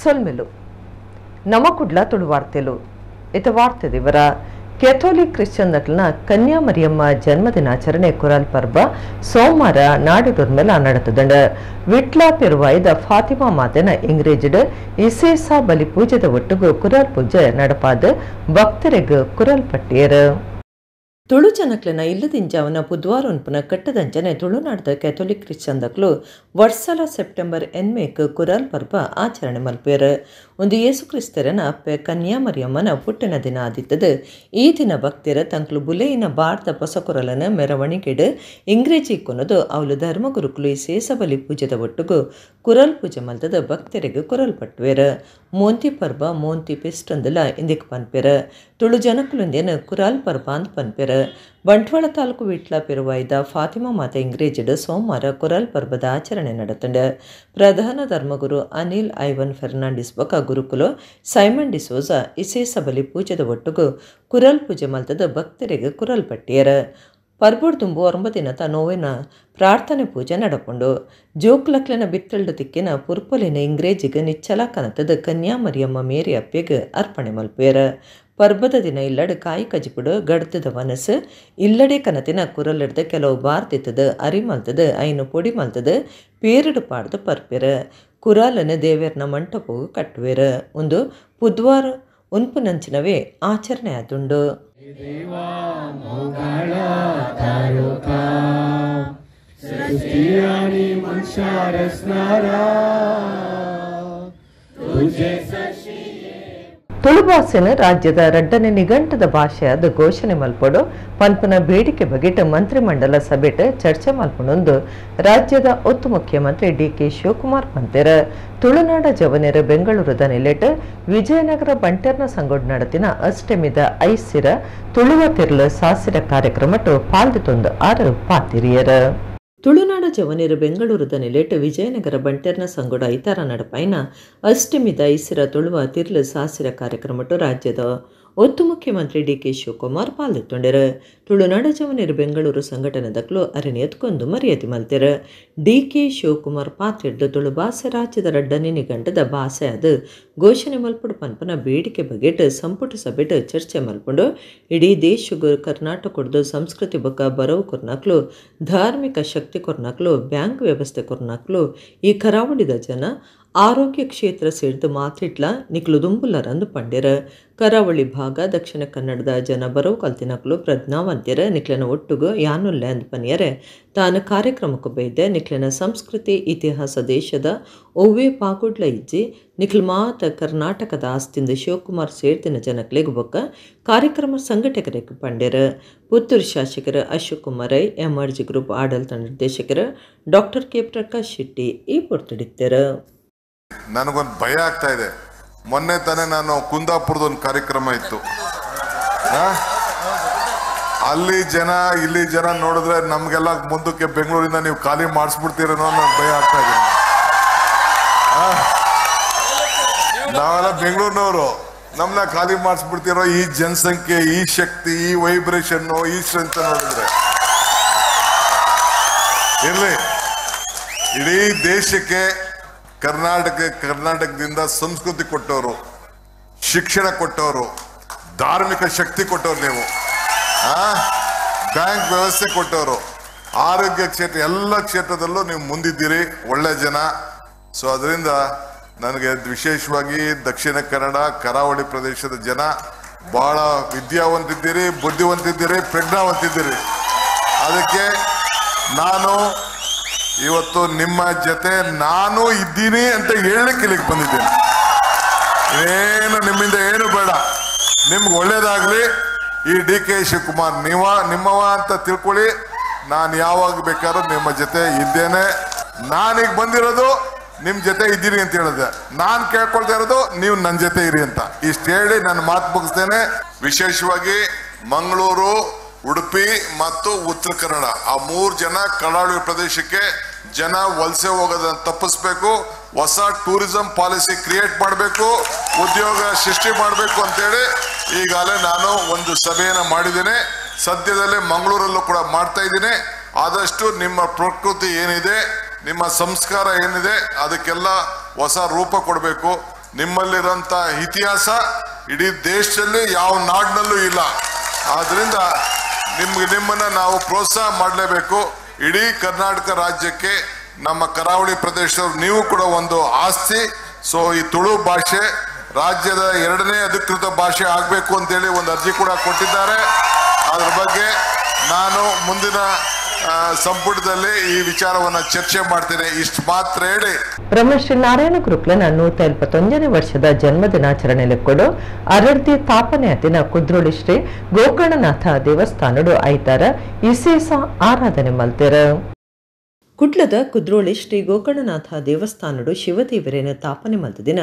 ಸೊಲ್ಮೆಲು ನಮ ಕುಡ್ಲ ತುಳು ವಾರ್ತೆಲು ಇತ ವಾರ್ತೆ ದಿವರ ಕೆಥೋಲಿಕ್ ಕ್ರಿಶ್ಚಿಯನ್ ನಟ್ಲನ ಕನ್ಯಾ ಮರಿಯಮ್ಮ ಜನ್ಮದಿನಾಚರಣೆ ಕುರಾಲ್ ಪರ್ಬ ಸೋಮವಾರ ನಾಡುಡೊರ್ಮೆಲ ನಡೆತದಂಡ. ವಿಟ್ಲಾ ಪೆರುವಾಯ್ದ ಫಾತಿಮಾ ಮಾತೆನ ಇಂಗ್ರೇಜಿಡ್ ಇಸೇಸಾ ಬಲಿ ಪೂಜೆದ ಒಟ್ಟುಗು ಕುರಾಲ್ ಪೂಜೆ ನಡಪಾದ ಭಕ್ತರಿಗ್ ಕುರಾಲ್ ಪಟ್ಟಿಯರು. ತುಳು ಜನಕ್ಲೆನ ಇಲ್ಲದಿಂಜಾವನ ಬುಧವಾರ ಉನ್ಪುನ ಕಟ್ಟದಂಚನೆ ತುಳುನಾಡದ ಕೆಥೋಲಿಕ್ ಕ್ರಿಶ್ಚಿಯನ್ ದಕ್ಲು ವರ್ಷಲ ಸೆಪ್ಟೆಂಬರ್ ಎನ್ಮೇಕ್ ಕುರಾಲ್ ಪರ್ಬ ಆಚರಣೆ ಮಲ್ಪೇರು. ಒಂದು ಯೇಸು ಕ್ರಿಸ್ತರನ ಅಪ್ಪೆ ಕನ್ಯಾ ಮರಿಯಮ್ಮನ ಪುಟ್ಟಿನ ದಿನ ಆದಿತ್ತದು. ಈ ದಿನ ಭಕ್ತರ ತಂಕ್ಲು ಬುಲೆಯಿನ ಭಾರತ ಪೊಸಕೊರಲನ ಮೆರವಣಿಗೆಡು ಇಂಗ್ರೇಜಿ ಕೊನದು ಅವಳು ಧರ್ಮಗುರುಕುಲು ಸೇಸಬಲಿ ಪೂಜೆದ ಒಟ್ಟುಗು ಕುರಲ್ ಪೂಜೆ ಮಲ್ತದ ಭಕ್ತರಿಗೆ ಕುರಲ್ ಪಟ್ಟುವೇರು. ಮೋಂತಿ ಪರ್ಬ ಮೋಂತಿ ಪಿಸ್ಟಂದಲ ಇಂದಿಕ್ ಪನ್ಪೇರು. ತುಳು ಜನಕುಲುಂದೇನು ಕುರಾಲ್ ಪರ್ಬ ಅಂತ ಪನ್ಪೇರು. ಬಂಟ್ವಾಳ ತಾಲೂಕು ವಿಟ್ಲ ಪೆರುವಾಯ್ದ ಫಾತಿಮಾ ಮಾತೆ ಇಂಗ್ರೇಜಿಡ್ ಸೋಮವಾರ ಕುರಾಲ್ ಪರ್ಬದ ಆಚರಣೆ ನಡೆತಂಡು. ಪ್ರಧಾನ ಧರ್ಮಗುರು ಅನಿಲ್ ಐವನ್ ಫೆರ್ನಾಂಡಿಸ್ ಬೊಕ ಗುರುಕುಲು ಸೈಮನ್ ಡಿಸೋಜಾ ಇಸೇಸ ಬಲಿ ಪೂಜೆದ ಒಟ್ಟುಗು ಕುರಲ್ ಪೂಜೆ ಮಲ್ತದ ಭಕ್ತರಿಗೆ ಕುರಲ್ ಪಟ್ಟಿಯರು. ಪರ್ಬುಡ್ ತುಂಬು 9 ದಿನತ ನೋವಿನ ಪ್ರಾರ್ಥನೆ ಪೂಜೆ ನಡಪುಂಡು. ಜೋಕ್ಲಕ್ಲೆನ ಬಿತ್ತಲ್ಡು ತಿಕ್ಕಿನ ಪುರ್ಪಲಿನ ಇಂಗ್ರೇಜಿಗ್ ನಿಚ್ಚಲ ಕನತದ ಕನ್ಯಾ ಮರಿಯಮ್ಮ ಮೇರಿ ಅಪ್ಪೆಗ್ ಅರ್ಪಣೆ ಮಲ್ಪೇರು. ಪರ್ಬದ ದಿನ ಇಲ್ಲಡೆ ಕಾಯಿ ಕಜಿಪುಡು ಗಡ್ತದ ಮನಸ್ಸು ಇಲ್ಲಡೆ ಕನತಿನ ಕುರಲಿಡ್ದ ಕೆಲವು ಬಾರ್ತಿತ್ತದ ಅರಿ ಮಲ್ತದ ಐನು ಪೊಡಿ ಮಲ್ತದ ಪೇರಡು ಪಾಡ್ದು ಪರ್ಪೆರು. ಕುರಾಲನ ದೇವೇರ್ನ ಮಂಟಪವು ಕಟ್ಟುವೆರು. ಒಂದು ಬುಧವಾರ ಉನ್ಪುನಂಚಿನವೇ ಆಚರಣೆ ಆದುಂಡು. ತುಳು ಭಾಷೆನ ರಾಜ್ಯದ ರಡ್ಡನೆ ನಿಘಂಟದ ಭಾಷೆಯಾದ ಘೋಷಣೆ ಮಲ್ಪಡು ಪನ್ಪುನ ಬೇಡಿಕೆ ಬಗೆಟ್ ಮಂತ್ರಿಮಂಡಲ ಸಭೆಟ್ ಚರ್ಚೆ ಮಲ್ಪುನೊಂದು ರಾಜ್ಯದ ಒತ್ತು ಮುಖ್ಯಮಂತ್ರಿ ಡಿಕೆ ಶಿವಕುಮಾರ್ ಪಂತೆರ್. ತುಳುನಾಡ ಜವನೆರ ಬೆಂಗಳೂರದ ನೆಲೆಟ್ ವಿಜಯನಗರ ಬಂಟರ್ನ ಸಂಗೊಡ್ ನಡತಿನ ಅಷ್ಟಮಿದ ಐಸಿರ ತುಳುವ ತಿರ್ಲು ಸಾಸಿರ ಕಾರ್ಯಕ್ರಮಟ್ ಪಾಲ್ದಿತೊಂದು ಆರು ಪಾತಿರಿಯರ್. ತುಳುನಾಡ ಜವನಿರು ಬೆಂಗಳೂರದ ನೆಲೆಟ್ ವಿಜಯನಗರ ಬಂಟೆರ್ನ ಸಂಗೊಡ ಐತಾರ ನಡಪಾಯಿನ ಅಷ್ಟಮಿದ ಐಸಿರ ತುಳುವ ತಿರ್ಲು ಸಾಸಿರ ಕಾರ್ಯಕ್ರಮಟ್ಟು ರಾಜ್ಯದ ಒತ್ತು ಮುಖ್ಯಮಂತ್ರಿ ಡಿಕೆ ಶಿವಕುಮಾರ್ ಪಾಲ್ದಿತ್ತೊಂಡೆರು. ತುಳುನಾಡ ಜವನಿರು ಬೆಂಗಳೂರು ಸಂಘಟನೆ ದಕ್ಲು ಅರಣಿ ಎತ್ಕೊಂಡು ಮರ್ಯಾದೆ ಮಲ್ತೆರು. ಡಿಕೆ ಶಿವಕುಮಾರ್ ಪಾತ್ರೆಡ್ದು ತುಳು ಭಾಷೆ ರಾಜ್ಯದ ರಡ್ಡನೆ ನಿಘಂಟದ ಭಾಷೆ ಅದು ಘೋಷಣೆ ಮಲ್ಪಡು ಪನ್ಪನ ಬೇಡಿಕೆ ಬಗೆಟ್ ಸಂಪುಟ ಸಭೆಟ್ ಚರ್ಚೆ ಮಲ್ಪುಂಡು. ಇಡೀ ದೇಶಗು ಕರ್ನಾಟಕದ ಸಂಸ್ಕೃತಿ ಬೊಕ್ಕ ಬರವು ಕೊರ್ನಾಕ್ಲು, ಧಾರ್ಮಿಕ ಶಕ್ತಿ ಕೊರ್ನಾಕ್ಲು, ಬ್ಯಾಂಕ್ ವ್ಯವಸ್ಥೆ ಕೊರ್ನಾಕ್ಲು, ಈ ಕರಾವಳಿದ ಜನ ಆರೋಗ್ಯ ಕ್ಷೇತ್ರ ಸೇರಿದ ಮಾತಿಟ್ಲ ನಿಕ್ಲು ದುಂಬುಲರಂದು ಪಂಡೆರ. ಕರಾವಳಿ ಭಾಗ ದಕ್ಷಿಣ ಕನ್ನಡದ ಜನ ಬರವು ಕಲ್ತಿನಕ್ಲು ಪ್ರಜ್ಞಾವಂತಿರ ನಿಕ್ಲನ ಒಟ್ಟುಗು ಯಾನುಲ್ಲೆ ಅಂದ್ ಪನಿಯರೆ ತಾನು ಕಾರ್ಯಕ್ರಮಕ್ಕೂ ಬೈದೆ ನಿಕ್ಲನ ಸಂಸ್ಕೃತಿ ಇತಿಹಾಸ ದೇಶದ ಒವ್ವೇ ಪಾಗುಡ್ಲ ಇಜ್ಜಿ ನಿಕ್ಲು ಮಾತ ಕರ್ನಾಟಕದ ಆಸ್ತಿಂದ ಶಿವಕುಮಾರ್ ಸೇರ್ದಿನ ಜನಕ್ಲೆಗ್ ಬೊಕ್ಕ ಕಾರ್ಯಕ್ರಮ ಸಂಘಟಕರಿಗೆ ಪಂಡೆರ. ಪುತ್ತೂರು ಶಾಸಕರ ಅಶೋಕ್ ಕುಮಾರ್ ರೈ, ಎಂಆರ್ಜಿ ಗ್ರೂಪ್ ಆಡಳಿತ ನಿರ್ದೇಶಕರ ಡಾಕ್ಟರ್ ಕೆ ಪ್ರಕಾಶ್ ಶೆಟ್ಟಿ ಈ ಪೊರ್ತುಡಿತ್ತೆರು. ನನಗೊಂದು ಭಯ ಆಗ್ತಾ ಇದೆ. ಮೊನ್ನೆ ತಾನೇ ನಾನು ಕುಂದಾಪುರದ ಒಂದು ಕಾರ್ಯಕ್ರಮ ಇತ್ತು, ಅಲ್ಲಿ ಜನ ಇಲ್ಲಿ ಜನ ನೋಡಿದ್ರೆ ನಮ್ಗೆಲ್ಲ ಮುಂದಕ್ಕೆ ಬೆಂಗಳೂರಿಂದ ನೀವು ಖಾಲಿ ಮಾಡಿಸ್ಬಿಡ್ತೀರೇನೋ ಅನ್ನೋ ಭಯ ಆಗ್ತಾ ಇದೆ. ನಾವೆಲ್ಲ ಬೆಂಗಳೂರಿನವರು, ನಮ್ಮನ್ನ ಖಾಲಿ ಮಾಡಿಸ್ಬಿಡ್ತೀರೋ ಈ ಜನಸಂಖ್ಯೆ, ಈ ಶಕ್ತಿ, ಈ ವೈಬ್ರೇಷನ್, ಈ ಸ್ಟ್ರೆಂತ್ ನೋಡಿದ್ರೆ. ಇರ್ಲಿ, ಇಡೀ ದೇಶಕ್ಕೆ ಕರ್ನಾಟಕದಿಂದ ಸಂಸ್ಕೃತಿ ಕೊಟ್ಟವರು, ಶಿಕ್ಷಣ ಕೊಟ್ಟವರು, ಧಾರ್ಮಿಕ ಶಕ್ತಿ ಕೊಟ್ಟವರು, ನೀವು ಬ್ಯಾಂಕ್ ವ್ಯವಸ್ಥೆ ಕೊಟ್ಟವರು, ಆರೋಗ್ಯ ಕ್ಷೇತ್ರ ಎಲ್ಲ ಕ್ಷೇತ್ರದಲ್ಲೂ ನೀವು ಮುಂದಿದ್ದೀರಿ, ಒಳ್ಳೆ ಜನ. ಸೊ ಅದರಿಂದ ನನಗೆ ವಿಶೇಷವಾಗಿ ದಕ್ಷಿಣ ಕನ್ನಡ ಕರಾವಳಿ ಪ್ರದೇಶದ ಜನ ಬಹಳ ವಿದ್ಯಾವಂತಿದ್ದೀರಿ, ಬುದ್ಧಿವಂತಿದ್ದೀರಿ, ಪ್ರಜ್ಞಾವಂತಿದ್ದೀರಿ. ಅದಕ್ಕೆ ನಾನು ಇವತ್ತು ನಿಮ್ಮ ಜೊತೆ ನಾನು ಇದ್ದೀನಿ ಅಂತ ಹೇಳಲಿಕ್ಕೆ ಇಲ್ಲಿಗೆ ಬಂದಿದ್ದೇನೆ. ಏನು ನಿಮ್ಮಿಂದ ಏನು ಬೇಡ, ನಿಮ್ಗೆ ಒಳ್ಳೇದಾಗ್ಲಿ. ಈ ಡಿ ಕೆ ಶಿವಕುಮಾರ್ ನಿಮ್ಮವ ಅಂತ ತಿಳ್ಕೊಳ್ಳಿ. ನಾನು ಯಾವಾಗ ಬೇಕಾದ್ರೂ ನಿಮ್ಮ ಜೊತೆ ಇದ್ದೇನೆ. ನಾನೀಗ ಬಂದಿರೋದು ನಿಮ್ಮ ಜೊತೆ ಇದ್ದೀನಿ ಅಂತ ಹೇಳಿದೆ. ನಾನು ಕೇಳ್ಕೊಳ್ತಾ ಇರೋದು ನೀವು ನನ್ನ ಜೊತೆ ಇರಿ ಅಂತ. ಇಷ್ಟು ಹೇಳಿ ನಾನು ಮಾತು ಮುಗಿಸ್ತೇನೆ. ವಿಶೇಷವಾಗಿ ಮಂಗಳೂರು, ಉಡುಪಿ ಮತ್ತು ಉತ್ತರ ಕನ್ನಡ ಆ 3 ಜನ ಕರಾವಳಿ ಪ್ರದೇಶಕ್ಕೆ ಜನ ವಲಸೆ ಹೋಗೋದನ್ನು ತಪ್ಪಿಸ್ಬೇಕು. ಹೊಸ ಟೂರಿಸಂ ಪಾಲಿಸಿ ಕ್ರಿಯೇಟ್ ಮಾಡಬೇಕು, ಉದ್ಯೋಗ ಸೃಷ್ಟಿ ಮಾಡಬೇಕು ಅಂತೇಳಿ ಈಗಾಗಲೇ ನಾನು ಒಂದು ಸಭೆಯನ್ನು ಮಾಡಿದ್ದೇನೆ. ಸದ್ಯದಲ್ಲೇ ಮಂಗಳೂರಲ್ಲೂ ಕೂಡ ಮಾಡ್ತಾ ಇದ್ದೀನಿ. ಆದಷ್ಟು ನಿಮ್ಮ ಪ್ರಕೃತಿ ಏನಿದೆ, ನಿಮ್ಮ ಸಂಸ್ಕಾರ ಏನಿದೆ, ಅದಕ್ಕೆಲ್ಲ ಹೊಸ ರೂಪ ಕೊಡಬೇಕು. ನಿಮ್ಮಲ್ಲಿರೋಂಥ ಇತಿಹಾಸ ಇಡೀ ದೇಶದಲ್ಲಿ ಯಾವ ನಾಡಿನಲ್ಲೂ ಇಲ್ಲ. ಆದ್ರಿಂದ ನಿಮ್ಮನ್ನು ನಾವು ಪ್ರೋತ್ಸಾಹ ಮಾಡಲೇಬೇಕು. ಇಡೀ ಕರ್ನಾಟಕ ರಾಜ್ಯಕ್ಕೆ ನಮ್ಮ ಕರಾವಳಿ ಪ್ರದೇಶದವರು ನೀವು ಕೂಡ ಒಂದು ಆಸ್ತಿ. ಸೊ ಈ ತುಳು ಭಾಷೆ ರಾಜ್ಯದ ಎರಡನೇ ಅಧಿಕೃತ ಭಾಷೆ ಆಗಬೇಕು ಅಂತೇಳಿ ಒಂದು ಅರ್ಜಿ ಕೂಡ ಕೊಟ್ಟಿದ್ದಾರೆ. ಅದ್ರ ಬಗ್ಗೆ ನಾನು ಮುಂದಿನ ಸಂಪುಟದಲ್ಲಿ ಈ ವಿಚಾರವನ್ನು ಚರ್ಚೆ ಮಾಡ್ತೇನೆ. ಇಷ್ಟು ಮಾತ್ರ ಹೇಳಿ ಬ್ರಹ್ಮಶ್ರೀ ನಾರಾಯಣ ಗುರುಕ್ಲನ 121ನೇ ವರ್ಷದ ಜನ್ಮದಿನಾಚರಣೆ ಕೊಡು ಅರರ್ದಿ ತಾಪನೆ ದಿನ ಕುದ್ರೋಳಿ ಶ್ರೀ ಗೋಕರ್ಣನಾಥ ದೇವಸ್ಥಾನಡು ಐತಾರ ವಿಶೇಷ ಆರಾಧನೆ ಮಲ್ತೆರ. ಕುಡ್ಲದ ಕುದ್ರೋಳಿ ಶ್ರೀ ಗೋಕರ್ಣನಾಥ ದೇವಸ್ಥಾನಡು ಶಿವದೇವರೇನ ತಾಪನೆ ಮಲ್ತ ದಿನ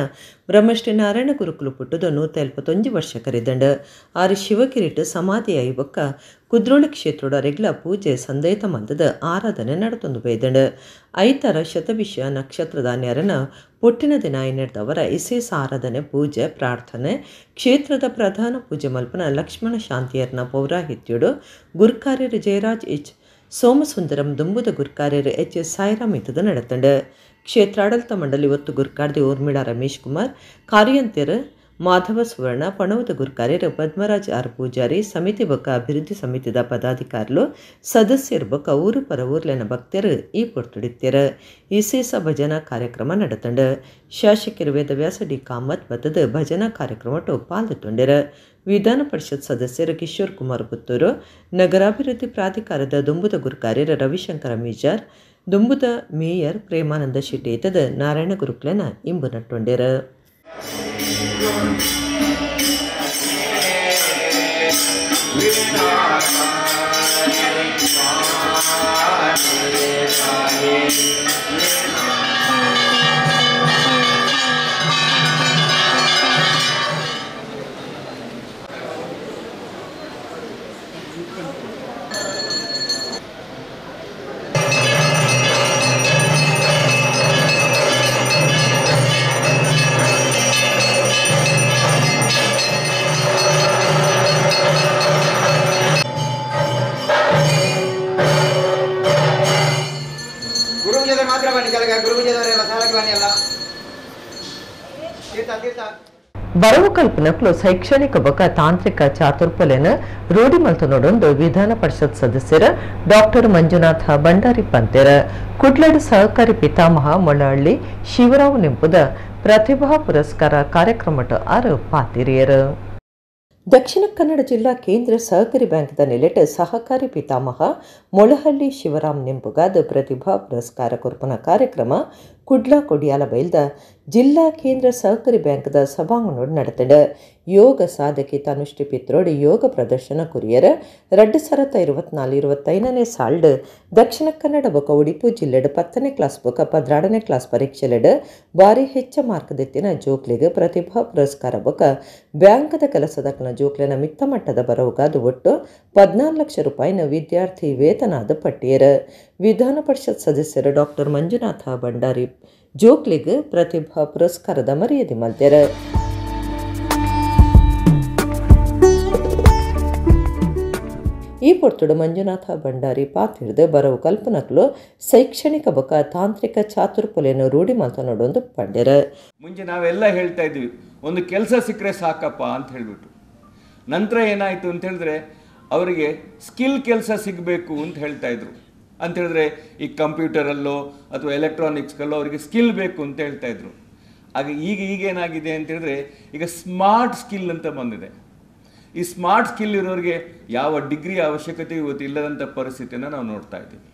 ಬ್ರಹ್ಮಶ್ರೀ ನಾರಾಯಣ ಗುರುಕುಲು ಪುಟ್ಟದ 121 ವರ್ಷ ಕರಿದಂಡ ಆರು ಶಿವಕಿರಿಟ ಸಮಾಧಿಯಾಯಿ ಬೊಕ್ಕ ಕುದ್ರೋಳಿ ಕ್ಷೇತ್ರೋಡ ರೆಗ್ಲ ಪೂಜೆ ಸಂದೈತ ಮಲ್ತದ ಆರಾಧನೆ ನಡತೊಂದು ಬೈದಂಡ. ಐತರ ಶತಭಿಷ ನಕ್ಷತ್ರದ ನೆರನ ಪುಟ್ಟಿನ ದಿನ ನಡೆದವರ ವಿಶೇಷ ಆರಾಧನೆ ಪೂಜೆ ಪ್ರಾರ್ಥನೆ ಕ್ಷೇತ್ರದ ಪ್ರಧಾನ ಪೂಜೆ ಮಲ್ಪನ ಲಕ್ಷ್ಮಣ ಶಾಂತಿಯರ್ನ ಪೌರಾಹಿತ್ಯುಡು ಗುರುಕಾರ್ಯರು ಜಯರಾಜ್ ಎಚ್ ಸೋಮಸುಂದರಂ ದುಂಬುದ ಗುರ್ಕಾರ್ಯರು ಎಚ್ ಎಸ್ ಸಾಯಿರಾಮ್ ಇತ್ತದ ನಡತಂಡ. ಕ್ಷೇತ್ರಾಡಳಿತ ಮಂಡಳಿ ಒತ್ತು ಗುರ್ಕಾರ್ದಿ ಊರ್ಮಿಳಾ ರಮೇಶ್ ಕುಮಾರ್, ಕಾರ್ಯಂತೆರು ಮಾಧವ ಸುವರ್ಣ, ಪಣವದ ಗುರ್ಕಾರ್ಯರು ಪದ್ಮರಾಜ್ ಆರ್ ಪೂಜಾರಿ, ಸಮಿತಿ ಬೊಕ್ಕ ಅಭಿವೃದ್ಧಿ ಸಮಿತಿದ ಪದಾಧಿಕಾರಿಲು ಸದಸ್ಯರು ಬೊಕ್ಕ ಊರು ಪರ ಊರ್ಲೆನ ಭಕ್ತರು ಈ ಪೊರ್ತುಡಿತ್ತೆರು. ವಿಶೇಷ ಭಜನಾ ಕಾರ್ಯಕ್ರಮ ನಡತಂಡ. ಶಾಸಕರು ವೇದವ್ಯಾಸ ಡಿ ಕಾಮತ್ ಬತ್ತದ ಭಜನಾ ಕಾರ್ಯಕ್ರಮ ಪಾಲ್ಗೊಂಡಿರು. ವಿಧಾನ ಪರಿಷತ್ ಸದಸ್ಯರು ಕಿಶೋರ್ ಕುಮಾರ್ ಪುತ್ತೂರು, ನಗರಾಭಿವೃದ್ಧಿ ಪ್ರಾಧಿಕಾರದ ದುಂಬುದ ಗುರುಕಾರ್ಯರು ರವಿಶಂಕರ ಮೀಜಾರ್, ದುಂಬುದ ಮೇಯರ್ ಪ್ರೇಮಾನಂದ ಶೆಟ್ಟಿ ಇತ್ತದ ನಾರಾಯಣ ಗುರುಕ್ಲೆನ ಇಂಬು ನಟ್ಟೊಂಡಿರು. ಬರವು ಕಲ್ಪನಕ್ಲು ಶೈಕ್ಷಣಿಕ ಬೊಕ ತಾಂತ್ರಿಕ ಚಾತುರ್ಪಲೆನ ರೂಢಿ ಮಲ್ತನೊಡೊಂದು ವಿಧಾನ ಪರಿಷತ್ ಸದಸ್ಯರ ಡಾಕ್ಟರ್ ಮಂಜುನಾಥ ಭಂಡಾರಿ ಪಂತೆರ. ಕುಡ್ಲಡ್ ಸಹಕಾರಿ ಪಿತಾಮಹ ಮೊಳಹಳ್ಳಿ ಶಿವರಾವ್ ನಿಂಪುದ ಪ್ರತಿಭಾ ಪುರಸ್ಕಾರ ಕಾರ್ಯಕ್ರಮಟ ಆರು ಪಾತಿರಿಯರು. ದಕ್ಷಿಣ ಕನ್ನಡ ಜಿಲ್ಲಾ ಕೇಂದ್ರ ಸಹಕಾರಿ ಬ್ಯಾಂಕ್ದ ನೆಲೆಟ ಸಹಕಾರಿ ಪಿತಾಮಹ ಮೊಳಹಳ್ಳಿ ಶಿವರಾಮ್ ನಿಂಪುಗಾದ ಪ್ರತಿಭಾ ಪುರಸ್ಕಾರ ಕೊರ್ಪನ ಕಾರ್ಯಕ್ರಮ ಕುಡ್ಲ ಕೊಡಿಯಾಲ ಬೈಲ್ದ ಜಿಲ್ಲಾ ಕೇಂದ್ರ ಸಹಕಾರಿ ಬ್ಯಾಂಕ್ದ ಸಭಾಂಗಣೋಡು ನಡೆತಡ. ಯೋಗ ಸಾಧಕಿ ತನುಷ್ಠಿ ಪಿತ್ರೋಡಿ ಯೋಗ ಪ್ರದರ್ಶನ ಕುರಿಯರ 2024-25ನೇ ಸಾಲ್ಡ್ ದಕ್ಷಿಣ ಕನ್ನಡ ಬೊಕ ಉಡುಪು ಜಿಲ್ಲೆಡ್ 10ನೇ ಕ್ಲಾಸ್ ಬೊಕ 12ನೇ ಕ್ಲಾಸ್ ಪರೀಕ್ಷೆಲೆಡ್ ಭಾರಿ ಹೆಚ್ಚ ಮಾರ್ಕ್ ದೆತ್ತಿನ ಜೋಕ್ಲಿಗೆ ಪ್ರತಿಭಾ ಪುರಸ್ಕಾರ ಬೊಕ ಬ್ಯಾಂಕದ ಕೆಲಸದಕ್ನ ಜೋಕ್ಲೆನ ಮಿತ್ತ ಮಟ್ಟದ ಬರವುಗಾದ ಒಟ್ಟು 14 ಲಕ್ಷ ರೂಪಾಯಿನ ವಿದ್ಯಾರ್ಥಿ ವೇತನಾದ ಪಟ್ಟಿಯರ. ವಿಧಾನ ಪರಿಷತ್ ಸದಸ್ಯರು ಡಾಕ್ಟರ್ ಮಂಜುನಾಥ ಭಂಡಾರಿ ಜೋಕ್ಲಿಗೆ ಪ್ರತಿಭಾ ಪುರಸ್ಕಾರದ ಮರ್ಯಾದೆ ಮಲ್ತೆರ. ಈ ಪೊರ್ತುಡು ಮಂಜುನಾಥ ಭಂಡಾರಿ ಪಾತಿಡ್ದು ಬರವು ಕಲ್ಪನಕ್ಲು ಶೈಕ್ಷಣಿಕ ಬೊಕ ತಾಂತ್ರಿಕ ಚಾತುರ್ಪುಲೆಯನ್ನು ರೂಢಿ ಮಲ್ತನೊಡೊಂದು ಪಂಡ್ಯರ. ಮುಂಚೆ ನಾವೆಲ್ಲ ಹೇಳ್ತಾ ಇದ್ವಿ ಒಂದು ಕೆಲಸ ಸಿಕ್ಕರೆ ಸಾಕಪ್ಪ ಅಂತ ಹೇಳಿಬಿಟ್ಟು, ನಂತರ ಏನಾಯಿತು ಅಂತ ಹೇಳಿದ್ರೆ ಅವರಿಗೆ ಸ್ಕಿಲ್ ಕೆಲಸ ಸಿಗಬೇಕು ಅಂತ ಹೇಳ್ತಾ ಇದ್ರು. ಅಂತ ಹೇಳಿದ್ರೆ ಈ ಕಂಪ್ಯೂಟರಲ್ಲೋ ಅಥವಾ ಎಲೆಕ್ಟ್ರಾನಿಕ್ಸ್ಗಲ್ಲೋ ಅವರಿಗೆ ಸ್ಕಿಲ್ ಬೇಕು ಅಂತ ಹೇಳ್ತಾಯಿದ್ರು. ಆಗ ಈಗ ಈಗೇನಾಗಿದೆ ಅಂತ ಹೇಳಿದ್ರೆ ಈಗ ಸ್ಮಾರ್ಟ್ ಸ್ಕಿಲ್ ಅಂತ ಬಂದಿದೆ. ಈ ಸ್ಮಾರ್ಟ್ ಸ್ಕಿಲ್ ಇರೋರಿಗೆ ಯಾವ ಡಿಗ್ರಿ ಅವಶ್ಯಕತೆ ಇವತ್ತು ಇಲ್ಲದಂಥ ಪರಿಸ್ಥಿತಿಯನ್ನು ನಾವು ನೋಡ್ತಾ ಇದ್ದೀವಿ.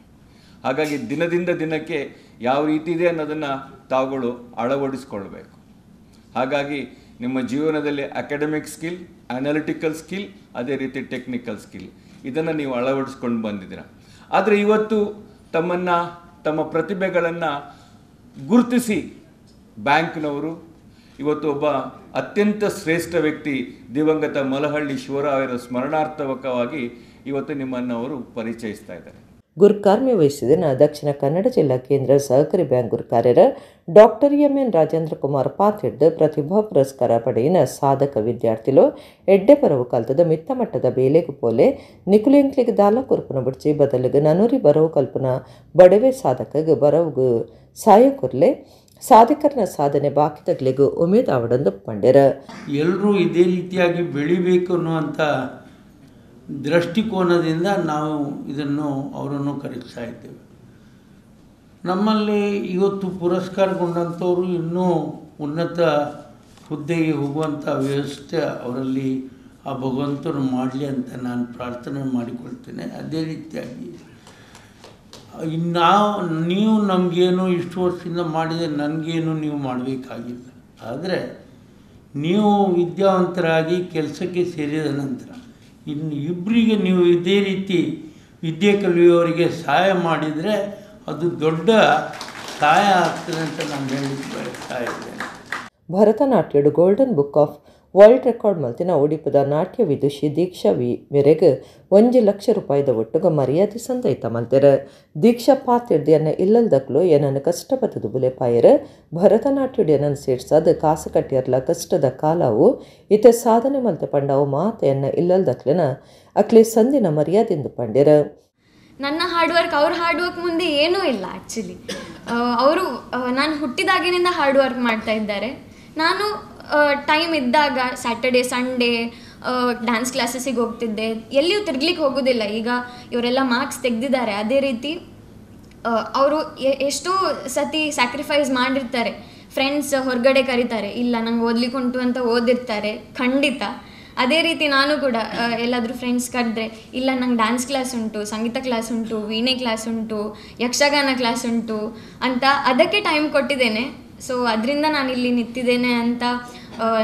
ಹಾಗಾಗಿ ದಿನದಿಂದ ದಿನಕ್ಕೆ ಯಾವ ರೀತಿ ಇದೆ ಅನ್ನೋದನ್ನು ತಾವುಗಳು ಅಳವಡಿಸ್ಕೊಳ್ಬೇಕು. ಹಾಗಾಗಿ ನಿಮ್ಮ ಜೀವನದಲ್ಲಿ ಅಕಾಡೆಮಿಕ್ ಸ್ಕಿಲ್, ಅನಾಲಿಟಿಕಲ್ ಸ್ಕಿಲ್, ಅದೇ ರೀತಿ ಟೆಕ್ನಿಕಲ್ ಸ್ಕಿಲ್ ಇದನ್ನು ನೀವು ಅಳವಡಿಸ್ಕೊಂಡು ಬಂದಿದ್ದೀರ. ಆದರೆ ಇವತ್ತು ತಮ್ಮನ್ನು, ತಮ್ಮ ಪ್ರತಿಭೆಗಳನ್ನು ಗುರುತಿಸಿ ಬ್ಯಾಂಕ್ನವರು ಇವತ್ತು ಒಬ್ಬ ಅತ್ಯಂತ ಶ್ರೇಷ್ಠ ವ್ಯಕ್ತಿ ದಿವಂಗತ ಮಲಹಳ್ಳಿ ಶಿವರಾಯರ ಸ್ಮರಣಾರ್ಥಕವಾಗಿ ಇವತ್ತು ನಿಮ್ಮನ್ನು ಅವರು ಪರಿಚಯಿಸ್ತಾ ಇದ್ದಾರೆ. ಗುರುಕಾರ್ಮೆ ವಹಿಸಿದಿನ ದಕ್ಷಿಣ ಕನ್ನಡ ಜಿಲ್ಲಾ ಕೇಂದ್ರ ಸಹಕಾರಿ ಬ್ಯಾಂಕ್ ಗುರುಕಾರ್ಯರ ಡಾಕ್ಟರ್ ಎಂಎನ್ ರಾಜೇಂದ್ರ ಕುಮಾರ್ ಪಾತಿಡ್ದು ಪ್ರತಿಭಾ ಪುರಸ್ಕಾರ ಪಡೆಯಿನ ಸಾಧಕ ವಿದ್ಯಾರ್ಥಿಲು ಎಡ್ಡೆ ಪರವು ಕಲ್ತದ ಮಿತ್ತ ಮಟ್ಟದ ಬೇಲೆಗು ಪೋಲೆ ನಿಕುಲೆಂಕ್ಲಿಗೆ ದಾಲ ಕೊರ್ಪುನ ಬುಡ್ಚಿ ಬದಲಿಗೆ ನನೂರಿ ಬರವು ಕಲ್ಪನ ಬಡವೆ ಸಾಧಕಗೆ ಬರವುಗು ಸಾಯ ಕೊರ್ಲೆ ಸಾಧಕರನ ಸಾಧನೆ ಬಾಕಿದಗ್ಲಿಗೂ ಉಮೇದ್ ಆವಡಂದು ಪಂಡ್ಯರ. ಎಲ್ಲರೂ ಇದೇ ರೀತಿಯಾಗಿ ಬೆಳಿಬೇಕು ಅನ್ನುವಂಥ ದೃಷ್ಟಿಕೋನದಿಂದ ನಾವು ಇದನ್ನು ಅವರನ್ನು ಕರೆಸ್ತಾ ಇದ್ದೇವೆ. ನಮ್ಮಲ್ಲಿ ಇವತ್ತು ಪುರಸ್ಕಾರಗೊಂಡಂಥವರು ಇನ್ನೂ ಉನ್ನತ ಹುದ್ದೆಗೆ ಹೋಗುವಂಥ ವ್ಯವಸ್ಥೆ ಅವರಲ್ಲಿ ಆ ಭಗವಂತನು ಮಾಡಲಿ ಅಂತ ನಾನು ಪ್ರಾರ್ಥನೆ ಮಾಡಿಕೊಳ್ತೇನೆ. ಅದೇ ರೀತಿಯಾಗಿ ನಾವು ನೀವು ನಮಗೇನು ಇಷ್ಟು ವರ್ಷದಿಂದ ಮಾಡಿದರೆ ನನಗೇನು ನೀವು ಮಾಡಬೇಕಾಗಿಲ್ಲ, ಆದರೆ ನೀವು ವಿದ್ಯಾವಂತರಾಗಿ ಕೆಲಸಕ್ಕೆ ಸೇರಿದ ನಂತರ ಇನ್ನು ಇಬ್ಬರಿಗೆ ನೀವು ಇದೇ ರೀತಿ ವಿದ್ಯೆ ಕಲಿಯುವವರಿಗೆ ಸಹಾಯ ಮಾಡಿದರೆ ಅದು ದೊಡ್ಡ ಸಹಾಯ ಆಗ್ತದೆ ಅಂತ ನಾನು ಹೇಳಲಿಕ್ಕೆ ಬಯಸ್ತಾ ಇದ್ದೇನೆ. ಭರತನಾಟ್ಯಡು golden book of world record ಮಲ್ತಿನ ಒಡಿಪದ ನಾಟ್ಯ ವಿದುಷಿ ದೀಕ್ಷಾ ವಿ ಮೇರೆಗೆ 1 ಲಕ್ಷ ರೂಪಾಯಿದ ಒಟ್ಟುಗ ಮರ್ಯಾದೆ ಸಂದೈತ ಮಲ್ತೆರ. ದೀಕ್ಷಾ ಪಾತಿರ್ದು ಎನ್ನ ಇಲ್ಲಲ್ದಕ್ಲು ಏನನ್ನು ಕಷ್ಟಪತ್ತದು ಬುಲೆಪಾಯರ ಭರತನಾಟ್ಯಡು ಏನನ್ನು ಸೇರ್ಸಾದ ಕಾಸು ಕಟ್ಟಿಯರ್ಲ ಕಷ್ಟದ ಕಾಲವು ಇತ ಸಾಧನೆ ಮಲ್ತೆ ಪಂಡವು ಮಾತ ಎನ್ನ ಇಲ್ಲಲ್ದಕ್ಲೆನ ಅಕ್ಲೆ ಸಂದಿನ ಮರ್ಯಾದೆಂದು ಪಂಡ್ಯರ. ನನ್ನ ಹಾರ್ಡ್ ವರ್ಕ್ ಅವ್ರ ಹಾರ್ಡ್ ವರ್ಕ್ ಮುಂದೆ ಏನೂ ಇಲ್ಲ. ಆ್ಯಕ್ಚುಲಿ ಅವರು ನಾನು ಹುಟ್ಟಿದಾಗಿನಿಂದ ಹಾರ್ಡ್ ವರ್ಕ್ ಮಾಡ್ತಾ ಇದ್ದಾರೆ. ನಾನು ಟೈಮ್ ಇದ್ದಾಗ Saturday Sunday dance ಕ್ಲಾಸಸ್ಸಿಗೆ ಹೋಗ್ತಿದ್ದೆ, ಎಲ್ಲಿಯೂ ತಿರ್ಗ್ಲಿಕ್ಕೆ ಹೋಗೋದಿಲ್ಲ. ಈಗ ಇವರೆಲ್ಲ ಮಾರ್ಕ್ಸ್ ತೆಗೆದಿದ್ದಾರೆ, ಅದೇ ರೀತಿ ಅವರು ಎಷ್ಟೋ ಸತಿ ಸ್ಯಾಕ್ರಿಫೈಸ್ ಮಾಡಿರ್ತಾರೆ. ಫ್ರೆಂಡ್ಸ್ ಹೊರಗಡೆ ಕರೀತಾರೆ, ಇಲ್ಲ ನಂಗೆ ಓದ್ಲಿಕ್ಕೆ ಉಂಟು ಅಂತ ಓದಿರ್ತಾರೆ ಖಂಡಿತ. ಅದೇ ರೀತಿ ನಾನು ಕೂಡ ಎಲ್ಲಾದರೂ ಫ್ರೆಂಡ್ಸ್ ಕರೆದ್ರೆ ಇಲ್ಲ ನಂಗೆ ಡ್ಯಾನ್ಸ್ ಕ್ಲಾಸ್ ಉಂಟು, ಸಂಗೀತ ಕ್ಲಾಸ್ ಉಂಟು, ವೀಣೆ ಕ್ಲಾಸ್ ಉಂಟು, ಯಕ್ಷಗಾನ ಕ್ಲಾಸ್ ಉಂಟು ಅಂತ ಅದಕ್ಕೆ ಟೈಮ್ ಕೊಟ್ಟಿದ್ದೇನೆ. ಸೊ ಅದರಿಂದ ನಾನಿಲ್ಲಿ ನಿಂತಿದ್ದೇನೆ ಅಂತ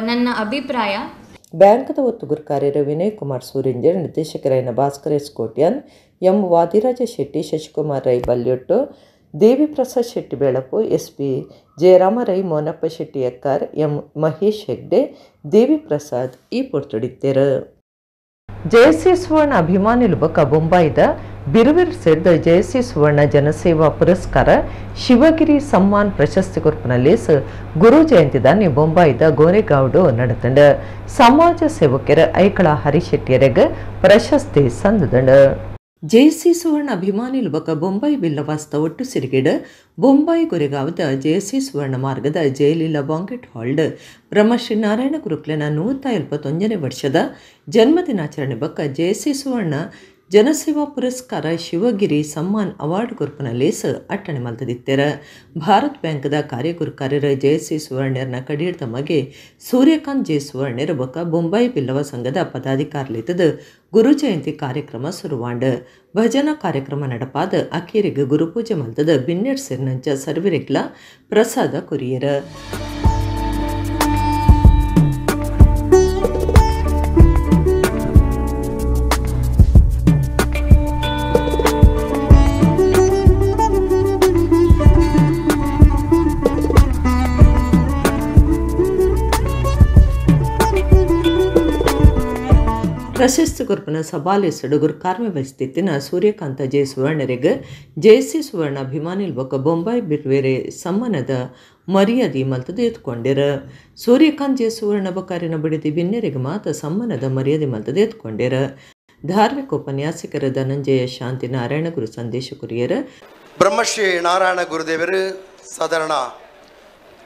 ನನ್ನ ಅಭಿಪ್ರಾಯ. ಬ್ಯಾಂಕ್ದ ಒತ್ತು ಗುರುಕಾರ್ಯರ Vinay Kumar ಸೂರಿಂಜರ್, ನಿರ್ದೇಶಕರಾಯನ Bhaskar S Kotian, M Vadiraja Shetty, Shashikumar Rai Balyottu, Devi Prasad Shetty Belapu, S P Jayarama Rai, Monappa Shetty Ekkar, M Mahesh Hegde, Devi Prasad ಈ ಪೊರ್ತುಡಿತ್ತೇರು. ಜಯಸಿ ಸುವರ್ಣ ಅಭಿಮಾನಿಲು ಬೊಕ್ಕ ಬೊಂಬಾಯಿದ ಬಿರುವಿರ್ ಸೇರಿದ ಜಯಸಿ ಸುವರ್ಣ ಜನಸೇವಾ ಪುರಸ್ಕಾರ ಶಿವಗಿರಿ ಸಮ್ಮಾನ್ ಪ್ರಶಸ್ತಿ ಕೊರ್ಪುನಲ್ಲಿ ಗುರು ಜಯಂತಿದಾನಿ ಬೊಂಬಾಯಿದ ಗೋರೆಗಾವ್ಡು ನಡೆತಂಡ. ಸಮಾಜ ಸೇವಕರ ಐಕಳ ಹರಿಶೆಟ್ಟಿಯರೆಗ್ ಪ್ರಶಸ್ತಿ ಸಂದದಂಡ. ಜೆಸಿ ಸುವರ್ಣ ಅಭಿಮಾನಿಲು ಬೊಕ್ಕ ಬೊಂಬಾಯಿ ಬಿಲ್ಲವಾಸ್ತ ಒಟ್ಟು ಸಿರಿಗಿಡ ಬೊಂಬಾಯಿ ಗೊರೆಗಾವದ ಜೆಸಿ ಸುವರ್ಣ ಮಾರ್ಗದ ಜಯಲೀಲಾ ಬಾಂಕೆಟ್ ಹಾಲ್ಡ್ ಬ್ರಹ್ಮಶ್ರೀ ನಾರಾಯಣ ಗುರುಕ್ಲೆನ 171ನೇ ವರ್ಷದ ಜನ್ಮದಿನಾಚರಣೆ ಬೊಕ್ಕ ಜೆಸಿ ಸುವರ್ಣ ಜನಸೇವಾ ಪುರಸ್ಕಾರ ಶಿವಗಿರಿ ಸಮ್ಮಾನ್ ಅವಾರ್ಡ್ ಗುರುಪಿನಲ್ಲಿ ಅಟ್ಟಣೆ ಮಲ್ತದಿತ್ತೆರ. ಭಾರತ್ ಬ್ಯಾಂಕ್ದ ಕಾರ್ಯಗುರುಕಾರ್ಯರ ಜೆಸಿ ಸುವರ್ಣ್ಯರ್ನ ಕಡೀರ್ದ ಮಗೆ ಸೂರ್ಯಕಾಂತ್ ಜೆ ಸುವರ್ಣ್ಯರ ಬೊಕ್ಕ ಬೊಂಬಾಯಿ ಬಿಲ್ಲವ ಸಂಘದ ಪದಾಧಿಕಾರಿಲಿತ್ತದ ಗುರು ಜಯಂತಿ ಕಾರ್ಯಕ್ರಮ ಸುರುವಾಂಡ್. ಭಜನಾ ಕಾರ್ಯಕ್ರಮ ನಡಪಾದ ಅಕೇರಿಗೆ ಗುರುಪೂಜೆ ಮಲ್ತದ ಬಿನ್ನೆಡ್ ಸಿರ್ನಂಚ ಸರ್ವಿರೆಗ್ಲ ಪ್ರಸಾದ ಕೊರಿಯರ. ಪ್ರಶಸ್ತಿ ಕೊರ್ಪುನ ಸಬಾಲೇಸಡು ಗುರುಕಾರ್ಮೆ ವಹಿಸ್ತಿತ್ತಿನ ಸೂರ್ಯಕಾಂತ ಜೆ ಸುವರ್ಣರಿಗೆ ಜೆಸಿ ಸುವರ್ಣ ಅಭಿಮಾನಿಲ್ ಬೊಕ್ಕ ಬೊಂಬಾಯಿ ಬಿರ್ವೇರೆ ಸಮ್ಮಾನದ ಮರ್ಯಾದೆ ಮಲ್ತದ ಎತ್ಕೊಂಡಿರ. ಸೂರ್ಯಕಾಂತ್ ಜೆ ಸುವರ್ಣ ಬೊಕ್ಕಾರಿನ ಬಿಡದಿ ಬಿನ್ನೆರಿಗೆ ಮಾತ ಸಮ್ಮಾನದ ಮರ್ಯಾದೆ ಮಲ್ತದ ಎತ್ಕೊಂಡಿರ. ಧಾರ್ಮಿಕ ಉಪನ್ಯಾಸಕರ ಧನಂಜಯ ಶಾಂತಿ ನಾರಾಯಣ ಗುರು ಸಂದೇಶ ಕುರಿಯರ. ಬ್ರಹ್ಮಶ್ರೀ ನಾರಾಯಣ ಗುರುದೇವರು ಸಾಧಾರಣ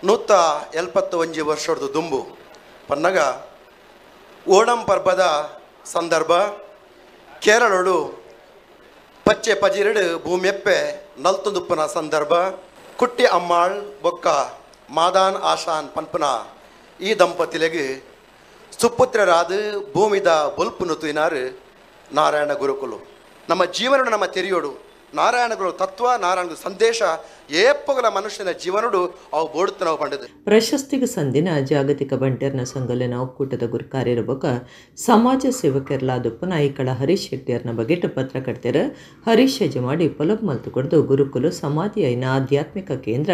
171 ವರ್ಷದ ದುಂಬು ಪನ್ನಗ ಓಣಂ ಪರ್ಬದ ಸಂದರ್ಭ ಕೇರಳಡು ಪಚ್ಚೆ ಪಜಿರಡು ಭೂಮ್ಯಪ್ಪೆ ನಲ್ತುದುಪ್ಪನ ಸಂದರ್ಭ ಕುಟ್ಟಿ ಅಮ್ಮಾಳ್ ಬೊಕ್ಕ ಮಾದಾನ್ ಆಶಾನ್ ಪನ್ಪನ ಈ ದಂಪತಿಲೆಗೆ ಸುಪುತ್ರರಾದ ಭೂಮಿದ ಬೊಲ್ಪುನು ತುಯಿನಾರು ನಾರಾಯಣ ಗುರುಕುಲು. ನಮ್ಮ ಜೀವನಡು ನಮ್ಮ ತೆರೆಯೋಡು ನಾರಾಯಣ ಗುರು ತತ್ವ, ನಾರಾಯಣ ಗುರು ಸಂದೇಶ ಏಪ್ಪಗಲ ಮನುಷ್ಯನ ಜೀವನಡು ಅವು ಬೋಡುತ್ತ ನಾವು ಪಂಡದು. ಪ್ರಶಸ್ತಿಗೆ ಸಂದಿನ ಜಾಗತಿಕ ಬಂಟರ್ನ ಸಂಘಲಿನ ಒಕ್ಕೂಟದ ಗುರುಕಾರ್ಯರ ಬೊಕ್ಕ ಸಮಾಜ ಸೇವಕರ್ಲಾದುಪ್ಪನ ಐಕಳ ಹರೀಶ್ ಶೆಟ್ಟಿಯರ್ನ ಬಗೆಟ್ ಪತ್ರಕರ್ತರ ಹರೀಶ್ ಯಜಮಾಡಿ ಪೊಲಬ್ ಮಲ್ತು ಕೊಡ್ದು ಗುರುಕುಲು ಸಮಾಧಿಯೈನ ಆಧ್ಯಾತ್ಮಿಕ ಕೇಂದ್ರ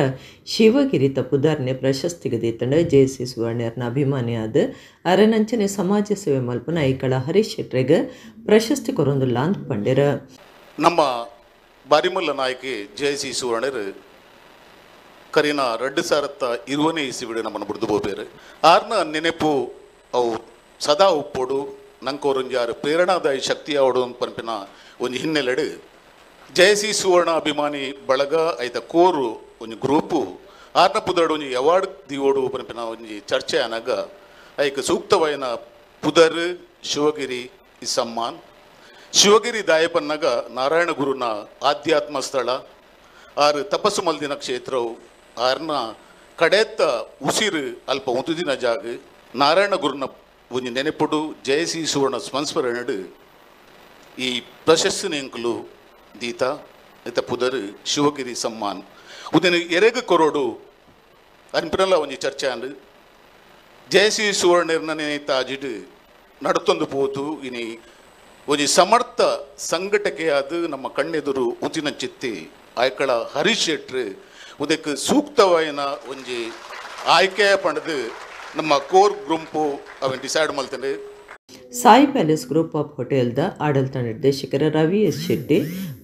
ಶಿವಗಿರಿ ತಪ್ಪುದಾರನೆ ಪ್ರಶಸ್ತಿಗೆ ದೇತಂಡ ಜೆಸಿ ಸುವರ್ಣ್ಯರ್ನ ಅಭಿಮಾನಿಯಾದ ಅರನಂಚನೆ ಸಮಾಜ ಸೇವೆ ಮಲ್ಪನ ಐಕಳ ಹರೀಶ್ ಶೆಟ್ಟರಿಗೆ ಪ್ರಶಸ್ತಿ ಕೊರೊಂದುಲ್ಲ ಅಂತ ಪಂಡಿರ. ನಮ್ಮ ಬಾರಿಮಲ್ಲ ನಾಯಕಿ ಜಯಸಿ ಸುವರ್ಣರು ಕರಿನ 2020ನೇ ಇಸಿವಿಡು ನಮ್ಮನ್ನು ಬುಡ್ದು ಪೋಪೇರು. ಆರ್ನ ನೆನೆಪು ಅವು ಸದಾ ಉಪ್ಪೊಡು ನಂಕೋರುಂಜಾರು ಪ್ರೇರಣಾದಾಯಿ ಶಕ್ತಿ ಆವಡು ಪನ್ಪಿನ ಒಂಜಿ ಹಿನ್ನೆಲೆಡು ಜಯಸಿ ಸುವರ್ಣ ಅಭಿಮಾನಿ ಬಳಗ ಐತ ಕೋರು ಒಂಜಿ ಗ್ರೂಪು ಆರ್ನ ಪುದರ್ಡು ಒಂಜಿ ಅವಾರ್ಡ್ ದಿವೋಡು ಪನ್ಪಿನ ಒಂಜಿ ಚರ್ಚೆ ಆನಾಗ ಐಕ್ ಸೂಕ್ತವಾಯಿನ ಪುದರ್ ಶಿವಗಿರಿ ಈ ಸಮ್ಮಾನ್. ಶಿವಗಿರಿ ದಾಯಪನ್ನಗ ನಾರಾಯಣ ಗುರುನ ಆಧ್ಯಾತ್ಮ ಸ್ಥಳ, ಆರು ತಪಸ್ಸು ಮಲ್ದಿನ ಕ್ಷೇತ್ರವು, ಆರ್ನ ಕಡೆತ್ತ ಉಸಿರು ಅಲ್ಪ ಒಂದು ದಿನ ಜಾಗ ನಾರಾಯಣ ಗುರುನ ಒಂಜಿ ನೆನೆಪುಡು ಜಯಸಿ ಸುವರ್ಣ ಸಂಸ್ಮರಣೆಡು ಈ ಪ್ರಶಸ್ತಿ ನೆಂಕುಲು ದೀತ ಇತ ಪುದರ್ ಶಿವಗಿರಿ ಸಮ್ಮಾನ್. ಉದನ ಎರೆಗು ಕೊರೋಡು ಅನ್ಪಿನಲ್ಲ ಒಂಜಿ ಚರ್ಚೆ ಅಂಡು ಜಯಸಿ ಸುವರ್ಣರ್ನ ತಾಜಿಡು ನಡತೊಂದು ಪೋತು ಇನಿ ಒಂಜಿ ಸಮರ್ಥ ಸಂಘಟಕೆಯಾದ ನಮ್ಮ ಕಣ್ಣೆದುರು ಉದಿನ ಚಿತ್ತಿ ಆಯ್ಕಳ ಹರೀಶ್ ಶೆಟ್ರು ಉದಕ್ಕೆ ಸೂಕ್ತವಾಯಿನ ಒಂಜಿ ಆಯ್ಕೆ ಪಡೆದು ನಮ್ಮ ಕೋರ್ ಗ್ರೂಪು ಅವನ್ ಡಿಸೈಡ್ ಮಾಡ್ತೇನೆ. ಸಾಯಿ ಪ್ಯಾಲೇಸ್ ಗ್ರೂಪ್ ಆಫ್ ಹೋಟೆಲ್ದ ಆಡಳಿತ ನಿರ್ದೇಶಕರ ರವಿ ಎಸ್ ಶೆಟ್ಟಿ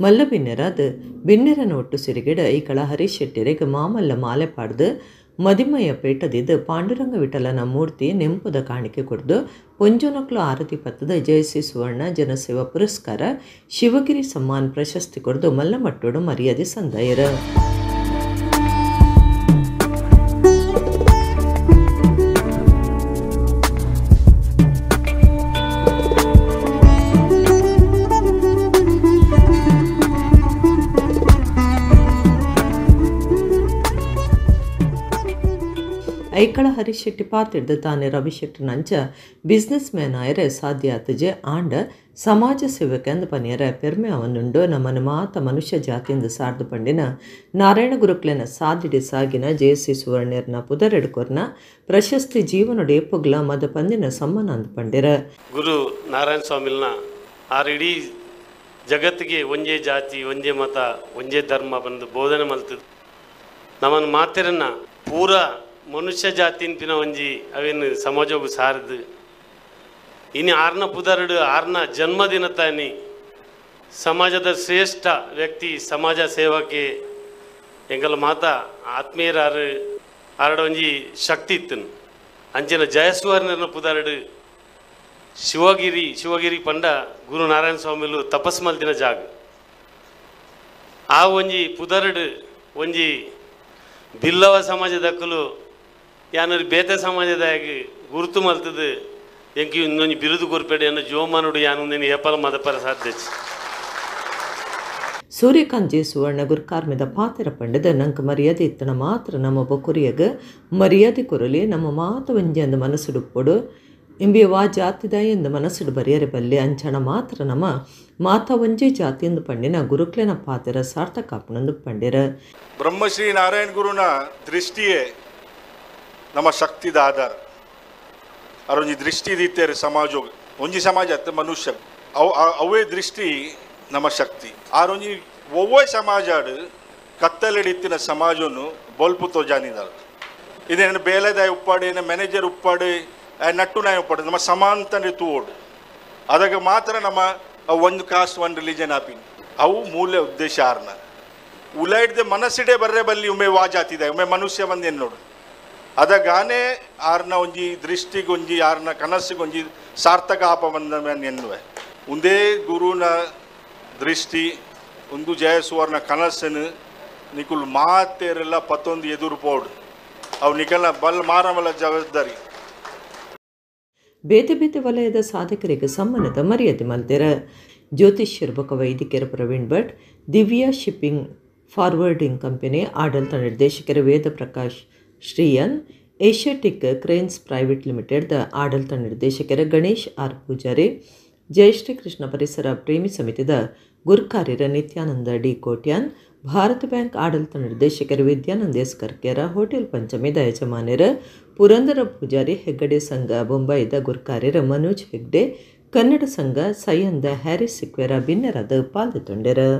ಮಲ್ಲ ಬಿನ್ನೆರಾದ ಬಿನ್ನೆರನ ಒಟ್ಟು ಸಿರಿಗೆಡ ಐಕಳ ಹರೀಶ್ ಶೆಟ್ಟಿರಿಗೆ ಮಾಮಲ್ಲ ಮಾಲೆ ಪಾಡ್ದು ಮದಿಮಯ ಪೇಟದಿದ್ದು ಪಾಂಡುರಂಗ ವಿಠಲನ ಮೂರ್ತಿ ನೆಂಪುದ ಕಾಣಿಕೆ ಕೊಡ್ದು ಪೊಂಜೋನಕ್ಲು ಆರತಿ ಪತ್ತದ ಜಯಸಿ ಸುವರ್ಣ ಜನಸೇವಾ ಪುರಸ್ಕಾರ ಶಿವಗಿರಿ ಸಮ್ಮಾನ್ ಪ್ರಶಸ್ತಿ ಕೊಡ್ದು ಮಲ್ಲಮಟ್ಟೋಡು ಮರ್ಯಾದೆ ಸಂದಾಯರ. ಐಕಳ ಹರೀಶ್ ಶೆಟ್ಟಿ ಪಾತಿಡ್ದು ತಾನೆ ರವಿ ಶೆಟ್ಟಿನಂಚ ಬಿಸ್ನೆಸ್ ಮ್ಯಾನ್ ಆಯರೆ ಸಾಧ್ಯ ಆತಜೆ ಆಂಡ ಸಮಾಜ ಸೇವಕೆಂದು ಪನಿಯರ ಪೆರ್ಮೆ ಅವನುಂಡು ನಮ್ಮನ್ನು ಮಾತ ಮನುಷ್ಯ ಜಾತಿಯಿಂದ ಸಾರ್ದು ಪಂಡಿನ ನಾರಾಯಣ ಗುರುಕ್ಲೆನ ಸಾದಿಡಿ ಸಾಗಿನ ಜೆಸಿ ಸುವರ್ಣ್ಯರ್ನ ಪುದರೆಡ್ಕೊರ್ನ ಪ್ರಶಸ್ತಿ ಜೀವನೊಡೆ ಪುಗ್ಲ ಮದ ಪಂದಿನ ಸಮ್ಮನ ಅಂದು ಪಂಡಿರ. ಗುರು ನಾರಾಯಣ ಸ್ವಾಮಿಲ್ನ ಆರ್ ಇಡೀ ಜಗತ್ತಿಗೆ ಒಂಜೇ ಜಾತಿ ಒಂಜೇ ಮತ ಒಂಜೇ ಧರ್ಮ ಬಂದು ಬೋಧನೆ ಮಲ್ತದ್ದು ನಮ್ಮನ್ನು ಮಾತಿರನ್ನ ಪೂರಾ ಮನುಷ್ಯ ಜಾತಿನ ಒಂಜಿ ಅವೇನು ಸಮಾಜೋಗು ಸಾರದು ಇನ್ನು ಆರ್ನ ಪುದರಡು ಆರ್ನ ಜನ್ಮದಿನ ತಾನಿ ಸಮಾಜದ ಶ್ರೇಷ್ಠ ವ್ಯಕ್ತಿ ಸಮಾಜ ಸೇವಕೆ ಎಂಗಲ ಮಾತಾ ಆತ್ಮೀಯರಾರು ಆರಡ ಒಂಜಿ ಶಕ್ತಿ ಇತ್ತನು ಅಂಚಿನ ಜಯಸುವರ್ಣನ ಪುದರಡು ಶಿವಗಿರಿ ಶಿವಗಿರಿ ಪಂಡ ಗುರು ನಾರಾಯಣ ಸ್ವಾಮಿಲು ತಪಸ್ ಮಲ್ದಿನ ಜಾಗ ಆ ಒಂಜಿ ಪುದರಡು ಒಂಜಿ ಬಿಲ್ಲವ ಸಮಾಜದಕ್ಕಲು ಯಾನರು ಬೇತೆ ಸಮಾಜದಾಗ ಗುರುತು ಮಲ್ತದು ಎಂಕಿ ಇನ್ನೊಂದು ಬಿರುದು ಕೊರ್ಪೇಡೆ ಅನ್ನೋ ಜೋಮನುಡು ಯಾನು ನೀನು ಏಪಲ ಮದಪರ ಸಾಧ್ಯ. ಸೂರ್ಯಕಾಂತ್ ಜೆ ಸುವರ್ಣ ಗುರ್ಕಾರ್ಮಿದ ಪಾತ್ರ ಪಂಡದ ನಂಗೆ ಮರ್ಯಾದೆ ಇತ್ತನ ಮಾತ್ರ ನಮ್ಮ ಬೊಕುರಿಯಗ ಮರ್ಯಾದೆ ಕೊರಲಿ ನಮ್ಮ ಮಾತ ಒಂಜಿ ಅಂದ ಮನಸ್ಸುಡುಪ್ಪೊಡು ಇಂಬಿ ವಾ ಜಾತಿದ ಎಂದು ಮನಸ್ಸುಡು ಬರಿಯರೆ ಬಲ್ಲೆ ಅಂಚಣ ಮಾತ್ರ ನಮ್ಮ ಮಾತ ಒಂಜೇ ಜಾತಿಯಂದು ಪಂಡಿನ ಗುರುಕ್ಲೆನ ಪಾತ್ರ ಸಾರ್ಥಕ ಪಂಡಿರ. ಬ್ರಹ್ಮಶ್ರೀ ನಾರಾಯಣ ಗುರುನ ದೃಷ್ಟಿಯೇ ನಮ್ಮ ಶಕ್ತಿದ ಆಧಾರ. ಅರೊಂಜಿ ದೃಷ್ಟಿ ದೀತೇರು ಸಮಾಜ ಒಂಜಿ ಸಮಾಜ ಅತ್ತ ಮನುಷ್ಯ ಅವು ಅವೇ ದೃಷ್ಟಿ ನಮ್ಮ ಶಕ್ತಿ. ಆರೊಂಜಿ ಒವ್ವೇ ಸಮಾಜ ಕತ್ತಲೆಡಿತ್ತಿನ ಸಮಾಜವನ್ನು ಬೊಲ್ಪು ತೋಜಾನಿದಾರೆ. ಇದೇನು ಬೇಲೆದಾಯ ಉಪ್ಪಾಡು ಏನು ಮ್ಯಾನೇಜರ್ ಉಪ್ಪಾಡು ನಟ್ಟು ನಾಯ ಉಪ್ಪಾಡು ನಮ್ಮ ಸಮಾಂತನೆ ತೂವೋಡು ಅದಕ್ಕೆ ಮಾತ್ರ ನಮ್ಮ ಒಂದು ಕಾಸ್ಟ್ ಒಂದು ರಿಲಿಜನ್ ಆಪಿನ ಅವು ಮೂಲ ಉದ್ದೇಶ ಆರ್ನ ಉಲಾಯಿಡ್ದೆ ಮನಸ್ಸಿಡೆ ಬರ್ರೆ ಬಲ್ಲಿ ಒಮ್ಮೆ ವಾ ಜಾತಿದೆ ಒಮ್ಮೆ ಮನುಷ್ಯ ಬಂದೇನು ನೋಡು ಅದಗಾನೆ ಆರ್ನ ಒಂಜಿ ದೃಷ್ಟಿಗೊಂಜಿ ಆರ್ನ ಕನಸ್ಸಿಗೊಂಜಿ ಸಾರ್ಥಕ ಆಪ ಬಂದ ಎನ್ನುವೆ ಒಂದೇ ಗುರುನ ದೃಷ್ಟಿ ಒಂದು ಜಯಸುವರ್ಣ ಕನಸನ್ನು ನಿಕುಲ್ ಮಾತೇರೆಲ್ಲ ಪತ್ತೊಂದು ಎದುರು ಪೋಡು ಅವು ನಿಕಲ ಬಲ್ ಮಾರಮಲ ಜವಾಬ್ದಾರಿ. ಬೇತೆ ಬೇತೆ ವಲಯದ ಸಾಧಕರಿಗೆ ಸಮ್ಮಾನದ ಮರ್ಯಾದೆ ಮಲ್ತೆರ. ಜ್ಯೋತಿಷ್ಯರ ಬೊಕ ವೈದಿಕರ Praveen Bhat, Divya shipping forwarding company ಆಡಳಿತ ನಿರ್ದೇಶಕರ Veda Prakash Shriyan, Asiatic cranes private ಲಿಮಿಟೆಡ್ದ ಆಡಳಿತ ನಿರ್ದೇಶಕರ ಗಣೇಶ್ ಆರ್ ಪೂಜಾರಿ, ಜಯಶ್ರೀ ಕೃಷ್ಣ ಪರಿಸರ ಪ್ರೇಮಿ ಸಮಿತಿದ ಗುರ್ಕಾರ್ಯರ ನಿತ್ಯಾನಂದ ಡಿ ಕೋಟ್ಯಾನ್, ಭಾರತ ಬ್ಯಾಂಕ್ ಆಡಳಿತ ನಿರ್ದೇಶಕರ ವಿದ್ಯಾನಂದ ಎಸ್ ಕರ್ಕೇರ, ಹೋಟೆಲ್ ಪಂಚಮಿದ ಯಜಮಾನ್ಯರ ಪುರಂದರ ಪೂಜಾರಿ, ಹೆಗ್ಗಡೆ ಸಂಘ ಬೊಂಬಾಯಿದ ಗುರ್ಕಾರ್ಯರ ಮನೋಜ್ ಹೆಗ್ಡೆ, ಕನ್ನಡ ಸಂಘ ಸೈಯಂದ ಹ್ಯಾರಿಸ್ ಸಿಕ್ವೇರ ಬಿನ್ನರಾದ ಪಾಲ್ಗೊಂಡರು.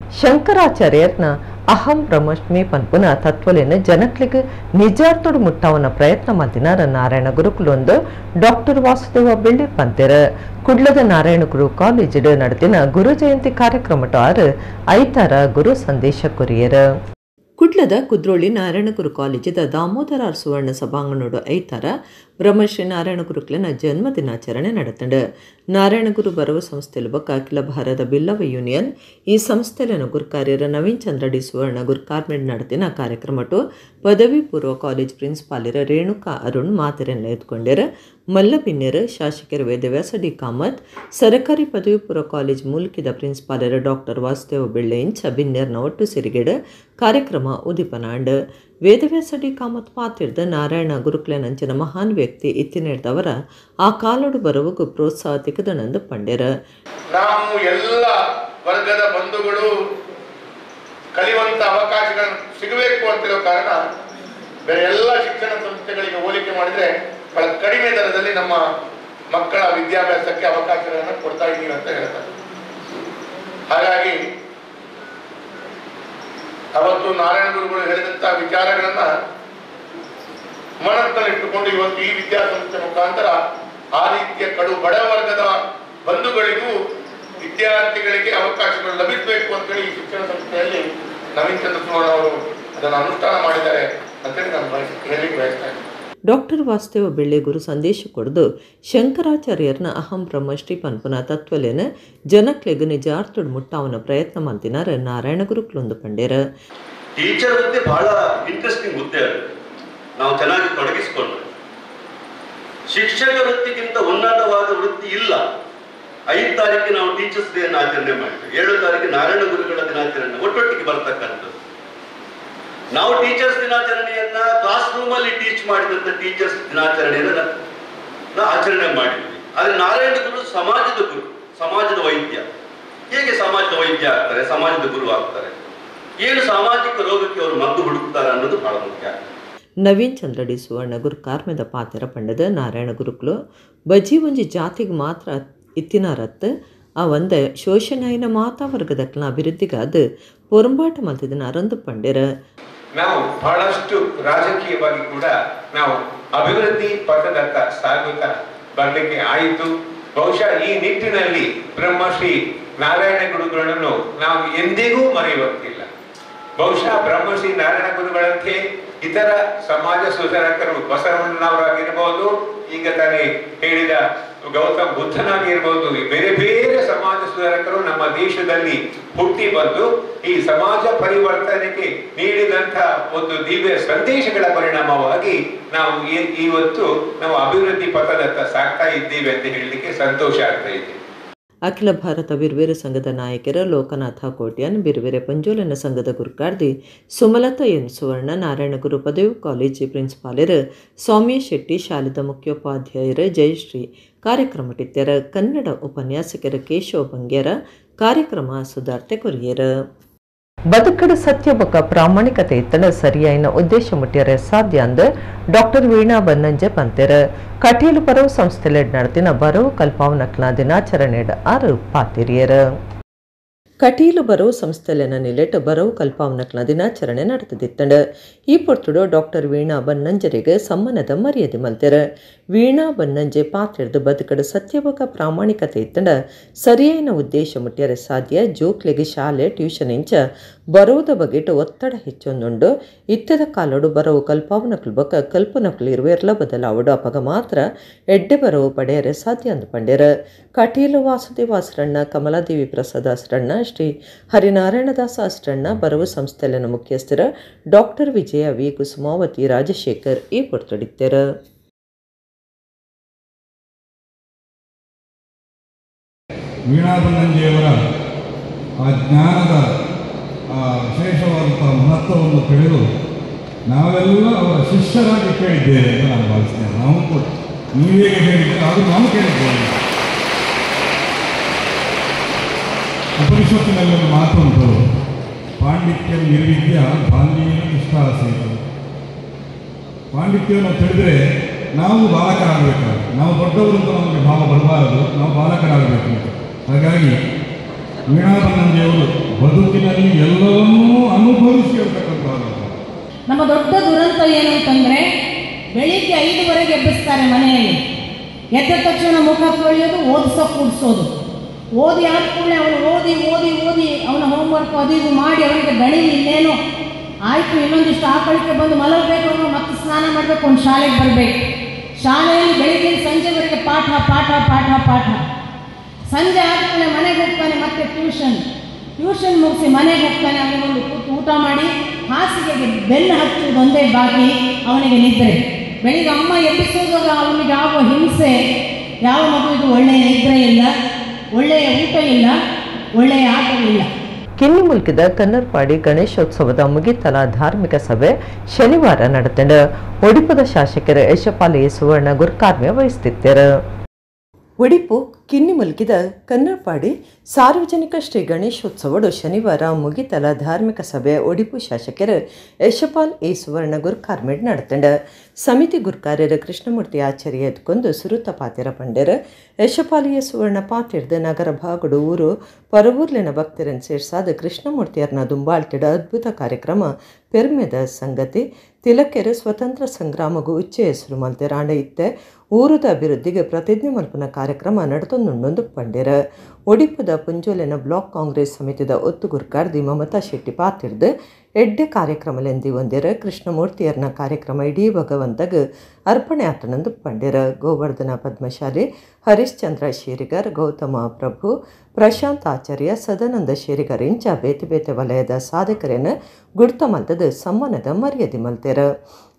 ಶಂಕರಾಚಾರ್ಯರ್ನ ಅಹಂ ಬ್ರಹ್ಮಸ್ಮಿ ಪನ್ಪುನ ತತ್ವಲೆನ್ ಜನಕ್ಲೆಗ್ ನಿಜಾರ್ಥೊಡು ಮುಟ್ಟಾವನ ಪ್ರಯತ್ನ ಮಲ್ತಿನಾರ್ ನಾರಾಯಣ ಗುರುಕುಲೊಂದು ಡಾಕ್ಟರ್ ವಾಸುದೇವ ಬೆಳ್ಳಿ ಪಂತೆರ್. ಕುಡ್ಲದ ನಾರಾಯಣ ಗುರು ಕಾಲೇಜಿಡ್ ನಡೆದಿನ ಗುರು ಜಯಂತಿ ಕಾರ್ಯಕ್ರಮಟ ಆರು ಐತಾರ ಗುರು ಸಂದೇಶ ಕೊರಿಯರ್. ಕುಡ್ಲದ ಕುದ್ರೋಳಿ ನಾರಾಯಣಗುರು ಕಾಲೇಜಿದ ದಾಮೋದರ ಸುವರ್ಣ ಸಭಾಂಗಣೋಡು ಐತಾರ ಬ್ರಹ್ಮಶ್ರೀ ನಾರಾಯಣ ಗುರುಕ್ಲೆನ ಜನ್ಮ ದಿನಾಚರಣೆ ನಡೆತಂಡು. ನಾರಾಯಣಗುರು ಬರವು ಸಂಸ್ಥೆಲು ಬೊಕ್ಕ ಅಖಿಲ ಭಾರತ ಬಿಲ್ಲವ ಯೂನಿಯನ್ ಈ ಸಂಸ್ಥೆಲೆನ ಗುರುಕಾರ್ಯರ ನವೀನ್ ಚಂದ್ರ ಡಿ ಸುವರ್ಣ ಗುರುಕಾರ್ಮೆಡ್ ನಡೆದಿನ ಕಾರ್ಯಕ್ರಮಟು ಪದವಿ ಪೂರ್ವ ಕಾಲೇಜ್ ಪ್ರಿನ್ಸಿಪಾಲರ ರೇಣುಕಾ ಅರುಣ್ ಮಾತೆರೆಲ್ಲ ಎತ್ಕೊಂಡೆರು. ಮಲ್ಲಬಿನ್ನೆರು ಶಾಸಕರು ವೇದವ್ಯಾಸ ಡಿ ಕಾಮತ್, ಸರಕಾರಿ ಪದವಿ ಪೂರ್ವ ಕಾಲೇಜ್ ಮೂಲ್ಕಿದ ಪ್ರಿನ್ಸಿಪಾಲರ ಡಾಕ್ಟರ್ ವಾಸುದೇವ ಬೆಳ್ಳೆ ಇಂಚ ಬಿನ್ನೆರ್ನ ಒಟ್ಟು ಸಿರಿಗೆಡು ಕಾರ್ಯಕ್ರಮ ಉದಿಪನಾಂಡ್. ವೇದವ್ಯಾಸ ಡಿ ಕಾಮತ್ ಪಾತಿರ್ದ ನಾರಾಯಣ ಗುರುಕ್ಲೆನಂಚಿನ ಮಹಾನ್ ವ್ಯಕ್ತಿ ಇತ್ತಿನೇರ್ದವರ ಆ ಕಾಲೋಡು ಬರವುಗು ಪ್ರೋತ್ಸಾಹ ತಿಕ್ಕದನಂದು ಪಂಡೆರ. ನಾವು ಎಲ್ಲ ವರ್ಗದ ಬಂಧುಗಳು ಕಲಿಯುವಂತ ಅವಕಾಶಗಳನ್ನು ಸಿಗಬೇಕು ಅಂತಿರೋ ಕಾರಣ ಬೇರೆ ಎಲ್ಲ ಶಿಕ್ಷಣ ಸಂಸ್ಥೆಗಳಿಗೆ ಹೋಲಿಕೆ ಮಾಡಿದ್ರೆ ಬಹಳ ಕಡಿಮೆ ದರದಲ್ಲಿ ನಮ್ಮ ಮಕ್ಕಳ ವಿದ್ಯಾಭ್ಯಾಸಕ್ಕೆ ಅವಕಾಶಗಳನ್ನು ಕೊಡ್ತಾ ಇದ್ದೀವಿ ಅಂತ ಹೇಳ್ತಾರೆ. ಹಾಗಾಗಿ ಅವತ್ತು ನಾರಾಯಣ ಗುರುಗಳು ಹೇಳಿದಂತಹ ವಿಚಾರಗಳನ್ನ ಮನಸ್ಸಿನಲ್ಲಿಟ್ಟುಕೊಂಡು ಇವತ್ತು ಈ ವಿದ್ಯಾಸಂಸ್ಥೆ ಮುಖಾಂತರ ಆ ರೀತಿಯ ಕಡು ಬಡ ವರ್ಗದ ಬಂಧುಗಳಿಗೂ ವಿದ್ಯಾರ್ಥಿಗಳಿಗೆ ಅವಕಾಶಗಳು ಲಭಿಸಬೇಕು ಅಂತೇಳಿ ಈ ಶಿಕ್ಷಣ ಸಂಸ್ಥೆಯಲ್ಲಿ ನವೀನ್ ಚಂದ್ರ ಸುವರ್ಣ ಅವರು ಅದನ್ನು ಅನುಷ್ಠಾನ ಮಾಡಿದ್ದಾರೆ ಅಂತೇಳಿ ನಾನು ಹೇಳಲಿಕ್ಕೆ ಬಯಸ್ತಾ ಇದ್ದೀನಿ. ಡಾಕ್ಟರ್ ವಾಸುದೇವ ಬೆಳ್ಳೆ ಗುರು ಸಂದೇಶ ಕೊಡದು ಶಂಕರಾಚಾರ್ಯರ್ನ ಅಹಂ ಬ್ರಹ್ಮಶ್ರೀ ಪನ್ಪುನ ತತ್ವಲೇನ ಜನಕ್ಲೆಗ್ ನಿಜಾರ್ಥೊಡು ಮುಟ್ಟಾವನ ಪ್ರಯತ್ನ ಮಲ್ತಿನಾರ್ ನಾರಾಯಣ ಗುರುಕ್ಲೊಂದು ಪಂಡೇರ. ಟೀಚರ್ ಹುದ್ದೆ ಬಹಳ ಇಂಟ್ರೆಸ್ಟಿಂಗ್ ಹುದ್ದೆ, ಅದು ನಾವು ಚೆನ್ನಾಗಿ ತೊಡಗಿಸಿಕೊಂಡ್ರೆ ಶಿಕ್ಷಕ ವೃತ್ತಿಗಿಂತ ಉನ್ನತವಾದ ವೃತ್ತಿ ಇಲ್ಲ. 5 ತಾರೀಕು ನಾವು ಟೀಚರ್ಸ್ ಡೇ ಅನ್ನು ಆಚರಣೆ ಮಾಡಿದ್ವಿ, 7 ತಾರೀಕು ನಾರಾಯಣ ಗುರುಗಳ ದಿನಾಚರಣೆ ಒಟ್ಟೊಟ್ಟಿಗೆ ಬರ್ತಕ್ಕಂಥದ್ದು. ನಾವು ಟೀಚರ್ಸ್ ದಿನಾಚರಣೆಯನ್ನ ಕ್ಲಾಸ್ ರೂಮ್ ಅಲ್ಲಿ ಟೀಚ್ ಮಾಡಿದಂತ ಟೀಚರ್ಸ್ ದಿನಾಚರಣೆಯನ್ನ ಆಚರಣೆ ಮಾಡಿದ್ವಿ. ಆದ್ರೆ ನಾರಾಯಣ ಗುರು ಸಮಾಜದ ಗುರು, ಸಮಾಜದ ವೈದ್ಯ. ಹೇಗೆ ಸಮಾಜದ ವೈದ್ಯ ಆಗ್ತಾರೆ, ಸಮಾಜದ ಗುರು ಆಗ್ತಾರೆ, ಏನು ಸಾಮಾಜಿಕ ರೋಗಕ್ಕೆ ಅವರು ಮದ್ದು ಹುಡುಕ್ತಾರೆ ಅನ್ನೋದು ಬಹಳ ಮುಖ್ಯ. ನವೀನ್ ಚಂದ್ರ ಡಿ ಸುವರ್ಣ ಗುರು ಕಾರ್ಮೆದ ಪಾತೆರ ಪಂಡದ ನಾರಾಯಣ ಗುರುಕ್ಲು ಬಜಿ ಒಂಜಿ ಜಾತಿಗೆ ಮಾತ್ರ ಇತ್ತಿನಾರತ್ ಆ ಒಂದ ಶೋಷಣೆಯ ಮಾತಾ ವರ್ಗದಕ್ಲ ಅಭಿವೃದ್ಧಿಗಾದ ಪೊರಂಬಾಟ ಮಲ್ತಿದ ಅರಂದು ಪಂಡೆರ. ನಾವು ಬಹಳಷ್ಟು ರಾಜಕೀಯವಾಗಿ ಕೂಡ ನಾವು ಅಭಿವೃದ್ಧಿ ಪಥದತ್ತ ಸಾಗುತ್ತಾ ಬರಲಿಕ್ಕೆ ಆಯಿತು. ಬಹುಶಃ ಈ ನಿಟ್ಟಿನಲ್ಲಿ ಬ್ರಹ್ಮಶ್ರೀ ನಾರಾಯಣ ಗುರುಗಳನ್ನು ನಾವು ಎಂದಿಗೂ ಮರೆಯುವಂತಿಲ್ಲ. ಬಹುಶಃ ಬ್ರಹ್ಮಶ್ರೀ ನಾರಾಯಣ ಗುರುಗಳಂತೆ ಇತರ ಸಮಾಜ ಸುಧಾರಕರು ಬಸವಣ್ಣನವರಾಗಿರ್ಬೋದು, ಈಗ ತಾನೇ ಹೇಳಿದ ಗೌತಮ್ ಬುದ್ಧನಾಗಿರ್ಬೋದು, ಬೇರೆ ಬೇರೆ ಸಮಾಜ ಸುಧಾರಕರು ನಮ್ಮ ದೇಶದಲ್ಲಿ ಹುಟ್ಟಿ ಬಂದು ಈ ಸಮಾಜ ಪರಿವರ್ತನೆಗೆ ನೀಡಿದಂಥ ಒಂದು ದಿವ್ಯ ಸಂದೇಶಗಳ ಪರಿಣಾಮವಾಗಿ ನಾವು ಇವತ್ತು ನಾವು ಅಭಿವೃದ್ಧಿ ಪಥದತ್ತ ಸಾಗ್ತಾ ಇದ್ದೇವೆ ಅಂತ ಹೇಳಲಿಕ್ಕೆ ಸಂತೋಷ ಆಗ್ತಾ ಇದೆ. ಅಖಿಲ ಭಾರತ ಬಿರ್ವೇರು ಸಂಘದ ನಾಯಕರ ಲೋಕನಾಥ ಕೋಟ್ಯಾನ್, ಬಿರ್ವೇರೆ ಪಂಜೋಲನ ಸಂಘದ ಗುರುಕಾರ್ದಿ ಸುಮಲತಾ ಎನ್ ಸುವರ್ಣ, ನಾರಾಯಣಗುರು ಪದವಿ ಕಾಲೇಜು ಪ್ರಿನ್ಸಿಪಾಲರು ಸೌಮ್ಯ ಶೆಟ್ಟಿ, ಶಾಲೆದ ಮುಖ್ಯೋಪಾಧ್ಯಾಯರ ಜಯಶ್ರೀ ಕಾರ್ಯಕ್ರಮಟಿತ್ತರ ಕನ್ನಡ ಉಪನ್ಯಾಸಕರ ಕೇಶವ ಬಂಗೇರ ಕಾರ್ಯಕ್ರಮ ಸುಧಾರ್ತೆ ಕೊರಿಯರ. ಬದುಕಡು ಸತ್ಯ ಬೊಕ್ಕ ಪ್ರಾಮಾಣಿಕತೆ ಇತ್ತಡ ಸರಿಯಾಯಿನ ಉದ್ದೇಶ ಮುಟ್ಟಿಯರೆ ಸಾಧ್ಯ ಅಂದ ಡಾಕ್ಟರ್ ವೀಣಾ ಬನ್ನಂಜೆ ಪಂತೆರ. ಕಟೀಲು ಬರವು ಸಂಸ್ಥೆಲೆಡ್ ನಡೆದಿನ ಬರವು ಕಲ್ಪಾವನಕ್ಲ ದಿನಾಚರಣೆ ಆರು ಪಾತಿರಿಯರ. ಕಟೀಲು ಬರವು ಸಂಸ್ಥೆಲೆನ ನಿಲೆಟ್ ಬರವು ಕಲ್ಪಾವನಕ್ಲ ದಿನಾಚರಣೆ ನಡೆದಿತ್ತಂಡ. ಈ ಪೊರ್ತುಡು ಡಾಕ್ಟರ್ ವೀಣಾ ಬನ್ನಂಜರಿಗೆ ಸಮ್ಮಾನದ ಮರ್ಯಾದೆ ಮಲ್ತೆರ. ವೀಣಾ ಬನ್ನಂಜೆ ಪಾತ್ರೆರ್ದು ಬದುಕಡು ಸತ್ಯವಕ ಪ್ರಾಮಾಣಿಕತೆ ಇತ್ತಂಡ ಸರಿಯಾಯಿನ ಉದ್ದೇಶ ಮುಟ್ಟಿಯರೆ ಸಾಧ್ಯ. ಜೋಕ್ಲೆಗೆ ಶಾಲೆ ಟ್ಯೂಷನ್ ಇಂಚ ಬರೋದ ಬಗೆಟ್ ಒತ್ತಡ ಹೆಚ್ಚೊಂದುಂಡು. ಇತ್ತದ ಕಾಲೋಡು ಬರವು ಕಲ್ಪಾವನಕ್ಲು ಬೊಕ್ಕ ಕಲ್ಪನಕ್ಲು ಇರುವೆರ್ಲ ಬದಲಾವಡು ಅಪಗ ಮಾತ್ರ ಎಡ್ಡೆ ಬರವು ಪಡೆಯರೆ ಸಾಧ್ಯ ಅಂದು ಪಂಡೆರ. ಕಟೀಲು ವಾಸುದೇವಾಸರಣ್ಣ, ಕಮಲಾದೇವಿ ಪ್ರಸಾದ ಅಸ್ರಣ್ಣ, ಶ್ರೀ ಹರಿನಾರಾಯಣದಾಸ ಅಸ್ರಣ್ಣ, ಬರವು ಸಂಸ್ಥೆಲೆನ ಮುಖ್ಯಸ್ಥರ ಡಾಕ್ಟರ್ ವಿಜಯ ವಿ ಕುಸುಮಾವತಿ ರಾಜಶೇಖರ್ ಈ ಪೊರ್ತುಡಿತ್ತೆರ. ವೀಣಾ ಬನ್ನಂಜೆಯವರ ಆ ಜ್ಞಾನದ ವಿಶೇಷವಾದಂಥ ಮಹತ್ವವನ್ನು ತಿಳಿದು ನಾವೆಲ್ಲ ಅವರ ಶಿಷ್ಯರಾಗಿ ಕೇಳಿದ್ದೇವೆ ಅಂತ ನಾನು ಭಾವಿಸ್ತೇನೆ. ನಾವು ಕೂಡ ನೀವು ಹೇಗೆ ಹೇಳಿದ್ದೇವೆ ಆದರೂ ನಾವು ಕೇಳಿದ್ದೇವೆ. ಉಪನಿಷತ್ತಿನಲ್ಲಿ ಒಂದು ಮಾತುಂಟು, ಪಾಂಡಿತ್ಯ ನಿರ್ವಿದ್ಯ ಬಾಲ್ಯೇನ ನಿಷ್ಠಾಸೀತ. ಪಾಂಡಿತ್ಯವನ್ನು ತಿಳಿದರೆ ನಾವು ಬಾಲಕರಾಗಬೇಕು, ನಾವು ದೊಡ್ಡವರು ಅಂತ ನಮಗೆ ಭಾವ ಬರಬಾರದು, ನಾವು ಬಾಲಕರಾಗಬೇಕು ಅಂತ. ಹಾಗಾಗಿ ವೀಣಾ ಬನ್ನಂಜೆಯವರು ಬದುಕಿನಲ್ಲಿ ಎಲ್ಲವನ್ನೂ ಅನುಭವಿಸಿ ಹೇಳ್ತಕ್ಕಂಥದ್ದು. ನಮ್ಮ ದೊಡ್ಡ ದುರಂತ ಏನು ಅಂತಂದರೆ, ಬೆಳಿಗ್ಗೆ 5:30ಗೆ ಎಬ್ಬಿಸ್ತಾರೆ ಮನೆಯಲ್ಲಿ. ಎದ್ದ ತಕ್ಷಣ ಮುಖ ತೊಳೆಯೋದು, ಓದಿಸೋ ಕೂಡಿಸೋದು. ಓದಿ ಆದ ಕೂಡಲೇ ಅವನು ಓದಿ ಓದಿ ಓದಿ ಅವನ ಹೋಮ್ವರ್ಕ್ ಅದು ಇದು ಮಾಡಿ ಅವನಿಗೆ ದಣಿವು ಇನ್ನೇನು ಆಯಿತು, ಇನ್ನೊಂದಿಷ್ಟು ಆಕಳಿಕೆ ಬಂದು ಮಲಗಬೇಕು, ಅವನು ಮತ್ತೆ ಸ್ನಾನ ಮಾಡಬೇಕು, ಒಂದು ಶಾಲೆಗೆ ಬರಬೇಕು. ಶಾಲೆಯಲ್ಲಿ ಬೆಳಿಗ್ಗೆ ಸಂಜೆವರೆಗೆ ಪಾಠ ಪಾಠ ಪಾಠ ಪಾಠ. ಸಂಜೆ ಆದಮೇಲೆ ಮನೆಗೆ ಹೋಗ್ತಾನೆ, ಮತ್ತೆ ಟ್ಯೂಷನ್. ಟ್ಯೂಷನ್ ಮುಗಿಸಿ ಮನೆಗೆ ಹೋಗ್ತಾನೆ, ಅವನಿಗೊಂದು ಕೂತು ಊಟ ಮಾಡಿ ಹಾಸಿಗೆಗೆ ಬೆನ್ನು ಹಚ್ಚುವುದೊಂದೇ ಬಾಕಿ, ಅವನಿಗೆ ನಿದ್ರೆ. ಬೆಳಿಗ್ಗೆ ಅಮ್ಮ ಎಬ್ಬಿಸೋದಾಗ ಅವನಿಗೆ ಆಗುವ ಹಿಂಸೆ, ಯಾವ ಮಗುವಿಗೂ ಒಳ್ಳೆಯ ನಿದ್ರೆ ಇಲ್ಲ, ಒಳ್ಳೆಯ ಊಟ ಇಲ್ಲ, ಒಳ್ಳೆಯ ಆಟವಿಲ್ಲ. ಕಿನ್ನಿಮುಲ್ಕಿದ ಕನ್ನರ್ಪಾಡಿ ಗಣೇಶೋತ್ಸವದ ಮುಗಿತಲ ಧಾರ್ಮಿಕ ಸಭೆ ಶನಿವಾರ ನಡೆತಂಡು ಒಡಿಪದ ಶಾಸಕರ ಯಶಪಾಲಿ ಸುವರ್ಣ ಗುರುಕಾರ್ಮ್ಯ ವಹಿಸುತ್ತಿದ್ದರು. ಒಡಿಪು ಕಿನ್ನಿಮುಲ್ಕಿದ ಕನ್ನರ್ಪಾಡಿ ಸಾರ್ವಜನಿಕ ಶ್ರೀ ಗಣೇಶೋತ್ಸವಡು ಶನಿವಾರ ಮುಗಿತಲ ಧಾರ್ಮಿಕ ಸಭೆ ಒಡಿಪು ಶಾಸಕರು ಯಶಪಾಲ್ ಎ ಸುವರ್ಣ ಗುರುಕಾರ್ಮಿಡ್ ನಡೆತಂಡ. ಸಮಿತಿ ಗುರುಕಾರ್ಯರ ಕೃಷ್ಣಮೂರ್ತಿ ಆಚಾರ್ಯ ಎದ್ಕೊಂಡು ಸುರುತ ಪಾತಿರ ಪಂಡ್ಯರ ಯಶಪಾಲಿಯ ಸುವರ್ಣ ಪಾತಿರ್ದ ನಗರ ಭಾಗಡು ಊರು ಪರವೂರ್ಲಿನ ಭಕ್ತರನ್ನು ಸೇರ್ಸಾದ ಕೃಷ್ಣಮೂರ್ತಿಯರ್ನ ದುಂಬಾಳ್ತಿಡ ಅದ್ಭುತ ಕಾರ್ಯಕ್ರಮ ಪೆರ್ಮೆದ ಸಂಗತಿ. ತಿಲಕೆರೆ ಸ್ವತಂತ್ರ ಸಂಗ್ರಾಮಗೂ ಉಚ್ಚೆ ಹೆಸರು ಮಲ್ತೆರಾಂಡ ಇತ್ತೆ ಊರುದ ಅಭಿವೃದ್ಧಿಗೆ ಪ್ರತಿಜ್ಞೆ ಮಲ್ಪನ ಕಾರ್ಯಕ್ರಮ ನಡೆತೊಂದುಂಡೊಂದು ಪಂಡ್ಯರ. ಒಡಿಪುದ ಪುಂಜೋಲಿನ ಬ್ಲಾಕ್ ಕಾಂಗ್ರೆಸ್ ಸಮಿತಿದ ಒತ್ತು ಗುರ್ಕಾರ್ದಿ ಮಮತಾ ಶೆಟ್ಟಿ ಪಾತಿರ್ದು ಎಡ್ಡೆ ಕಾರ್ಯಕ್ರಮಲೆಂದಿ ಒಂದಿರ ಕೃಷ್ಣಮೂರ್ತಿಯರ್ನ ಕಾರ್ಯಕ್ರಮ ಇಡೀ ಭಗವಂತಗ ಅರ್ಪಣೆ ಆತನಂದು ಪಂಡ್ಯರ. ಗೋವರ್ಧನ ಪದ್ಮಶಾಲಿ, ಹರಿಶ್ಚಂದ್ರ ಶೇರಿಗರ್, ಗೌತಮ ಪ್ರಭು, ಪ್ರಶಾಂತ್ ಆಚಾರ್ಯ, ಸದಾನಂದ ಶೇರಿಗರ್ ಇಂಚ ಬೇತೆ ಬೇತೆ ವಲಯದ ಸಾಧಕರೇನ ಗುಡ್ತ ಮಲ್ತದ ಸಮ್ಮಾನದ ಮರ್ಯಾದೆ ಮಲ್ತೆರ.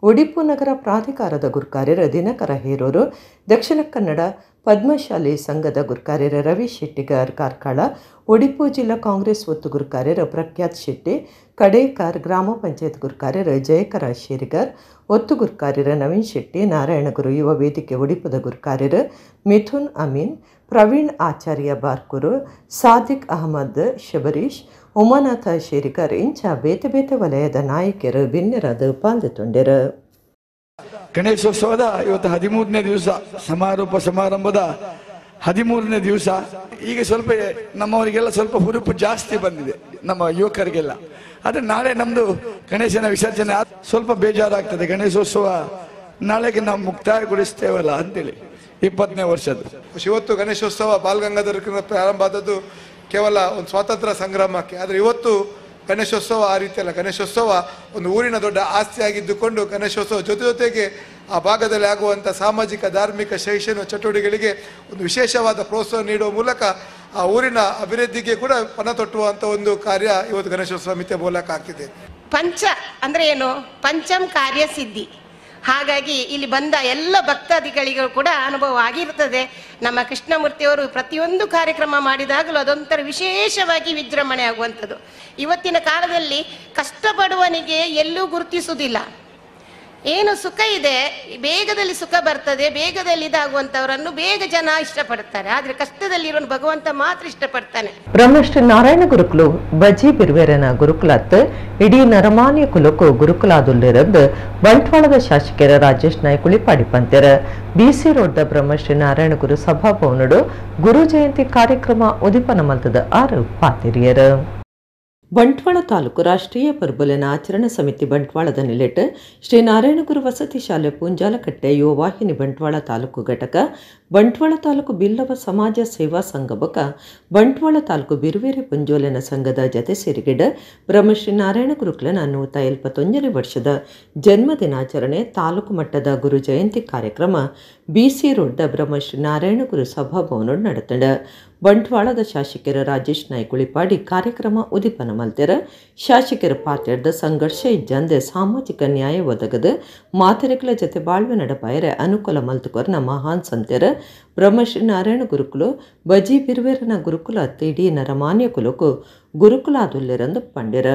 ಒಡಿಪು ನಗರ ಪ್ರಾಧಿಕಾರದ ಗುರ್ಕಾರ್ಯರ ದಿನಕರ ಹೇರೂರು, ದಕ್ಷಿಣ ಕನ್ನಡ ಪದ್ಮಶಾಲಿ ಸಂಘದ ಗುರ್ಕಾರ್ಯರ ರವಿ ಶೆಟ್ಟಿಗಾರ್ ಕಾರ್ಕಳ, ಒಡಿಪು ಜಿಲ್ಲಾ ಕಾಂಗ್ರೆಸ್ ಒತ್ತು ಗುರ್ಕಾರ್ಯರ ಪ್ರಖ್ಯಾತ್ ಶೆಟ್ಟಿ, ಕಡೇಕಾರ್ ಗ್ರಾಮ ಪಂಚಾಯತ್ ಗುರ್ಕಾರ್ಯರ ಜಯಕರ ಶೇರಿಗಾರ್, ಒತ್ತು ಗುರ್ಕಾರ್ಯರ ನವೀನ್ ಶೆಟ್ಟಿ, ನಾರಾಯಣಗುರು ಯುವ ವೇದಿಕೆ ಒಡಿಪುದ ಗುರ್ಕಾರ್ಯರ ಮಿಥುನ್ ಅಮೀನ್, ಪ್ರವೀಣ್ ಆಚಾರ್ಯ ಬಾರ್ಕೂರು, ಸಾದಿಕ್ ಅಹಮದ್ ಶಬರೀಶ್, ಉಮಾನಾಥ ಶೇರಿಗಾರ್ ಇಂಚ ಬೇತೆ ಬೇತೆ ವಲಯದ ನಾಯಕರು ಬಿನ್ನೆರಾದ ಪಾಲ್ಗೊಂಡರು. ಗಣೇಶೋತ್ಸವದ ಇವತ್ತು 13ನೇ ದಿವಸ, ಸಮಾರೋಪ ಸಮಾರಂಭದ 13ನೇ ದಿವಸ. ಈಗ ಸ್ವಲ್ಪ ನಮ್ಮವರಿಗೆಲ್ಲ ಸ್ವಲ್ಪ ಹುರುಪು ಜಾಸ್ತಿ ಬಂದಿದೆ, ನಮ್ಮ ಯುವಕರಿಗೆಲ್ಲ. ಆದರೆ ನಾಳೆ ನಮ್ಮದು ಗಣೇಶನ ವಿಸರ್ಜನೆ ಸ್ವಲ್ಪ ಬೇಜಾರಾಗ್ತದೆ. ಗಣೇಶೋತ್ಸವ ನಾಳೆಗೆ ನಾವು ಮುಕ್ತಾಯಗೊಳಿಸ್ತೇವಲ್ಲ ಅಂತೇಳಿ 20ನೇ ವರ್ಷದ್ದು. ಇವತ್ತು ಗಣೇಶೋತ್ಸವ ಬಾಲಗಂಗಾಧರ ಪ್ರಾರಂಭ ಆದದ್ದು ಕೇವಲ ಒಂದು ಸ್ವಾತಂತ್ರ್ಯ ಸಂಗ್ರಾಮಕ್ಕೆ. ಆದರೆ ಇವತ್ತು ಗಣೇಶೋತ್ಸವ ಆ ರೀತಿಯಲ್ಲ. ಗಣೇಶೋತ್ಸವ ಒಂದು ಊರಿನ ದೊಡ್ಡ ಆಸ್ತಿಯಾಗಿದ್ದುಕೊಂಡು ಗಣೇಶೋತ್ಸವ ಜೊತೆ ಜೊತೆಗೆ ಆ ಭಾಗದಲ್ಲಿ ಆಗುವಂಥ ಸಾಮಾಜಿಕ, ಧಾರ್ಮಿಕ, ಶೈಕ್ಷಣಿಕ ಚಟುವಟಿಕೆಗಳಿಗೆ ಒಂದು ವಿಶೇಷವಾದ ಪ್ರೋತ್ಸಾಹ ನೀಡುವ ಮೂಲಕ ಆ ಊರಿನ ಅಭಿವೃದ್ಧಿಗೆ ಕೂಡ ಪಣ ತೊಟ್ಟುವಂಥ ಒಂದು ಕಾರ್ಯ ಇವತ್ತು ಗಣೇಶೋತ್ಸವ ಸಮಿತಿಯ ಮೂಲಕ ಆಗ್ತಿದೆ. ಪಂಚ ಅಂದರೆ ಏನು? ಪಂಚಂ ಕಾರ್ಯಸಿದ್ಧಿ. ಹಾಗಾಗಿ ಇಲ್ಲಿ ಬಂದ ಎಲ್ಲ ಭಕ್ತಾದಿಗಳಿಗೂ ಕೂಡ ಅನುಭವ ಆಗಿರ್ತದೆ. ನಮ್ಮ ಕೃಷ್ಣಮೂರ್ತಿಯವರು ಪ್ರತಿಯೊಂದು ಕಾರ್ಯಕ್ರಮ ಮಾಡಿದಾಗಲೂ ಅದೊಂಥರ ವಿಶೇಷವಾಗಿ ವಿಜೃಂಭಣೆ ಆಗುವಂಥದ್ದು. ಇವತ್ತಿನ ಕಾಲದಲ್ಲಿ ಕಷ್ಟಪಡುವನಿಗೆ ಎಲ್ಲೂ ಗುರುತಿಸುವುದಿಲ್ಲ. ಏನು ಸುಖ ಇದೆ, ಬೇಗದಲ್ಲಿ ಸುಖ ಬರ್ತದೆ, ಬೇಗದಲ್ಲಿ ಇದಾಗುವಂಥವರನ್ನು ಬೇಗ ಜನ ಇಷ್ಟಪಡ್ತಾರೆ. ಆದರೆ ಕಷ್ಟದಲ್ಲಿರುವ ಭಗವಂತ ಮಾತ್ರ ಇಷ್ಟಪಡ್ತಾನೆ. ಬ್ರಹ್ಮಶ್ರೀ ನಾರಾಯಣ ಗುರುಕುಲು ಬಜಿ ಬಿರ್ವೇರನ ಗುರುಕುಲತ್ ಇಡೀ ನರಮಾನ್ಯ ಕುಲಕ್ಕೂ ಗುರುಕುಲಾದುಲ್ಲಿರದ್ದು ಬಂಟ್ವಾಳದ ಶಾಸಕರ ರಾಜೇಶ್ ನಾಯ್ಕ ಉಳಿಪಾಡಿ ಪಂತೆರ. ಬಿಸಿ ರೋಡ್ದ ಬ್ರಹ್ಮಶ್ರೀ ನಾರಾಯಣ ಗುರು ಸಭಾಭವನಡು ಗುರು ಜಯಂತಿ ಕಾರ್ಯಕ್ರಮ ಉದಿಪನ ಮಲ್ತದ 6 ಪಾತಿರಿಯರ. ಬಂಟ್ವಾಳ ತಾಲೂಕು ರಾಷ್ಟ್ರೀಯ ಪರ್ಬುಲೆನ ಆಚರಣಾ ಸಮಿತಿ ಬಂಟ್ವಾಳದ ನಿಲೆಟ್ ಶ್ರೀ ನಾರಾಯಣಗುರು ವಸತಿ ಶಾಲೆ ಪೂಂಜಾಲಕಟ್ಟೆ ಯುವ ವಾಹಿನಿ ಬಂಟ್ವಾಳ ತಾಲೂಕು ಘಟಕ, ಬಂಟ್ವಾಳ ತಾಲೂಕು ಬಿಲ್ಲವ ಸಮಾಜ ಸೇವಾ ಸಂಘ ಬೊಕ ಬಂಟ್ವಾಳ ತಾಲೂಕು ಬಿರುವೇರಿ ಪುಂಜೋಲೆನ ಸಂಘದ ಜತೆ ಸೇರಿಗಿಡ ಬ್ರಹ್ಮಶ್ರೀ ನಾರಾಯಣ ಗುರುಕುಲನ 171ನೇ ವರ್ಷದ ಜನ್ಮದಿನಾಚರಣೆ ತಾಲೂಕು ಮಟ್ಟದ ಗುರು ಜಯಂತಿ ಕಾರ್ಯಕ್ರಮ ಬಿಸಿ ರೋಡ್ದ ಬ್ರಹ್ಮಶ್ರೀ ನಾರಾಯಣಗುರು ಸಭಾಭವನ ನಡೆತಂಡ. ಬಂಟ್ವಾಳದ ಶಾಸಕರ ರಾಜೇಶ್ ನಾಯ್ಕ ಉಳಿಪಾಡಿ ಕಾರ್ಯಕ್ರಮ ಉದಿಪನ ಮಲ್ತೆರ. ಶಾಸಕರ ಪಾತ್ರದ ಸಂಘರ್ಷ ಇಜ್ಜಂದೆ ಸಾಮಾಜಿಕ ನ್ಯಾಯ ಒದಗದ ಮಾತೆರೆಗಳ ಜೊತೆ ಬಾಳ್ವೆ ನಡಪಾಯರೆ ಅನುಕೂಲ ಮಲ್ತುಕೊರ್ನ ಮಹಾನ್ ಸಂತೆರ ಬ್ರಹ್ಮಶ್ರೀ ನಾರಾಯಣ ಗುರುಕುಲು ಬಜಿ ಬಿರುವೇರನ ಗುರುಕುಲ ಇಡೀ ನರಮಾನ್ಯ ಕುಲಕ್ಕೂ ಗುರುಕುಲಾದುಲ್ಲೆರಂದು ಪಂಡ್ಯರ.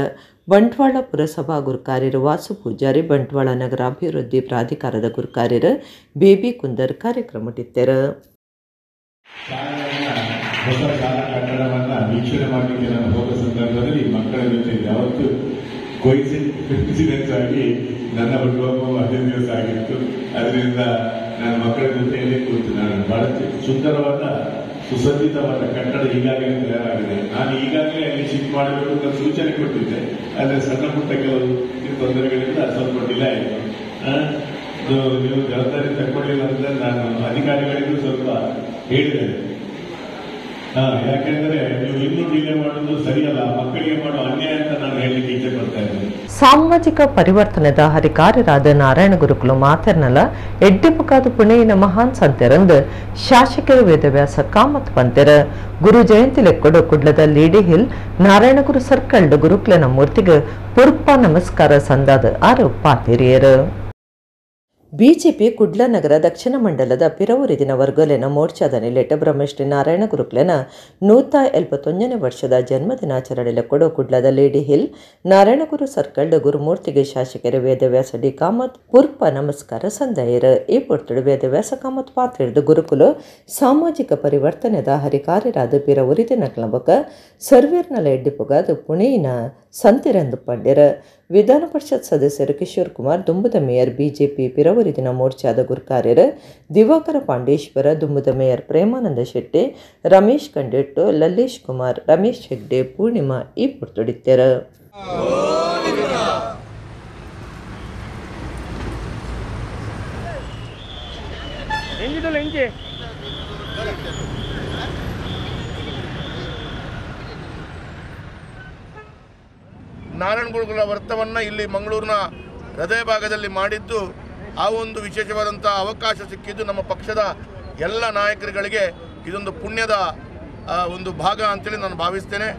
ಬಂಟ್ವಾಳ ಪುರಸಭಾ ಗುರುಕಾರ್ಯರು ವಾಸು ಪೂಜಾರಿ, ಬಂಟ್ವಾಳ ನಗರಾಭಿವೃದ್ಧಿ ಪ್ರಾಧಿಕಾರದ ಗುರುಕಾರ್ಯರು ಬೇಬಿ ಕುಂದರ್ ಕಾರ್ಯಕ್ರಮ ಇತ್ತೆರ. ಹೊಸ ಶಾಲಾ ಕಟ್ಟಡವನ್ನು ವೀಕ್ಷಣೆ ಮಾಡಲಿಕ್ಕೆ ನಾನು ಹೋದ ಸಂದರ್ಭದಲ್ಲಿ ಮಕ್ಕಳ ಜೊತೆ ಯಾವತ್ತು ಕೋಇನ್ಸಿಡೆನ್ಸ್ ಆಗಿ ನನ್ನ ಹುಟ್ಟುಹಬ್ಬ ಅದೇ ದಿವಸ ಆಗಿತ್ತು. ಅದರಿಂದ ನಾನು ಮಕ್ಕಳ ಜೊತೆಯಲ್ಲೇ ಕೂತು ನಾನು ಬಹಳ ಸುಂದರವಾದ ಸುಸಜ್ಜಿತವಾದ ಕಟ್ಟಡ ಈಗಾಗಲೇ ತಯಾರಾಗಿದೆ. ನಾನು ಈಗಾಗಲೇ ಅಲ್ಲಿ ಶಿಫ್ಟ್ ಮಾಡಬೇಕು ಅಂತ ಸೂಚನೆ ಕೊಟ್ಟಿದ್ದೆ, ಆದರೆ ಸಣ್ಣ ಪುಟ್ಟ ಕೆಲವು ತೊಂದರೆಗಳಿಂದ ಸ್ವಲ್ಪ ಡಿಲೇ ಆಯಿತು. ನೀವು ಜವಾಬ್ದಾರಿ ತಕ್ಕೊಳ್ಳಿಲ್ಲ ಅಂದ್ರೆ ನಾನು ಅಧಿಕಾರಿಗಳಿಗೂ ಸ್ವಲ್ಪ ಹೇಳಿದ್ದೇನೆ. ಯಾಕೆಂದ್ರೆ ನೀವು ಇನ್ನೂ ಡಿಲೇ ಮಾಡೋದು ಸರಿಯಲ್ಲ, ಮಕ್ಕಳಿಗೆ ಮಾಡೋ ಅನ್ಯಾಯ ಅಂತ ನಾನು ಹೇಳಲಿಕ್ಕೆ ಇಚ್ಛೆ ಪಡ್ತಾ ಇದ್ದೇನೆ. ಸಾಮಾಜಿಕ ಪರಿವರ್ತನೆದ ಹರಿಕಾರ್ಯರಾದ ನಾರಾಯಣ ಗುರುಕುಲು ಮಾತೆರ್ನಲ ಎಡ್ಡಿಪುಕಾದ ಪುಣೆಯಿನ ಮಹಾನ್ ಸಂತೆರಂದು ಶಾಸಕರು ವೇದವ್ಯಾಸ ಕಾಮತ್ ಪಂತೆರ. ಗುರು ಜಯಂತಿ ಲೆಕ್ಕೊಡು ಕುಡ್ಲದ ಲೇಡಿ ಹಿಲ್ ನಾರಾಯಣಗುರು ಸರ್ಕಲ್ ಗುರುಕ್ಲೆನ ಮೂರ್ತಿಗೆ ಪುರ್ಪ ನಮಸ್ಕಾರ ಸಂದಾದ ಆರು ಪಾತಿರಿಯರು. ಬಿಜೆಪಿ ಕುಡ್ಲ ನಗರ ದಕ್ಷಿಣ ಮಂಡಲದ ಪಿರವೂರಿದಿನ ವರ್ಗೋಲೆನ ಮೋರ್ಚಾದ ನಿಲೆಟ ಬ್ರಹ್ಮಶ್ರೀ ನಾರಾಯಣ ಗುರುಕ್ಲೆನ 171ನೇ ವರ್ಷದ ಜನ್ಮದಿನಾಚರಣೆ ಲೆಕ್ಕೊಡು ಕುಡ್ಲದ ಲೇಡಿ ಹಿಲ್ ನಾರಾಯಣಗುರು ಸರ್ಕಲ್ಡ್ ಗುರುಮೂರ್ತಿಗೆ ಶಾಸಕರು ವೇದವ್ಯಾಸ ಡಿ ಕಾಮತ್ ಪುರ್ಪ ನಮಸ್ಕಾರ ಸಂದಾಯರು. ಈ ಪೊರ್ತುಡು ವೇದವ್ಯಾಸ ಕಾಮತ್ ಪಾತ್ರಿರ್ದು ಗುರುಕುಲು ಸಾಮಾಜಿಕ ಪರಿವರ್ತನೆದ ಹರಿಕಾರ್ಯರಾದ ಪಿರವೂರಿದಿನ ಕ್ಲಬಕ ಸರ್ವೀರ್ನಲ ಎಡ್ಡಿಪುಗಾದ ಪುಣೆಯಿನ ಸಂತಿರೆಂದು ಪಂಡ್ಯರ. ವಿಧಾನ ಪರಿಷತ್ ಸದಸ್ಯರು ಕಿಶೋರ್ ಕುಮಾರ್, ದುಂಬುದ ಮೇಯರ್ ಬಿಜೆಪಿ ಪಿರವರಿದಿನ ಮೋರ್ಚಾದ ಗುರ್ಕಾರ್ಯರು ದಿವಾಕರ ಪಾಂಡೇಶ್ವರ, ದುಂಬುದ ಮೇಯರ್ ಪ್ರೇಮಾನಂದ ಶೆಟ್ಟಿ, ರಮೇಶ್ ಕಂಡೆಟ್ಟು, ಲಲ್ಲೇಶ್ ಕುಮಾರ್, ರಮೇಶ್ ಹೆಗ್ಡೆ, ಪೂರ್ಣಿಮಾ ಈ ಪುರ್ತುಡಿತ್ತೆರು. ನಾರಾಯಣ ಗುರುಗಳ ವೃತ್ತವನ್ನು ಇಲ್ಲಿ ಮಂಗಳೂರಿನ ಹೃದಯ ಭಾಗದಲ್ಲಿ ಮಾಡಿದ್ದು, ಆ ಒಂದು ವಿಶೇಷವಾದಂಥ ಅವಕಾಶ ಸಿಕ್ಕಿದ್ದು ನಮ್ಮ ಪಕ್ಷದ ಎಲ್ಲ ನಾಯಕರುಗಳಿಗೆ ಇದೊಂದು ಪುಣ್ಯದ ಒಂದು ಭಾಗ ಅಂತೇಳಿ ನಾನು ಭಾವಿಸ್ತೇನೆ.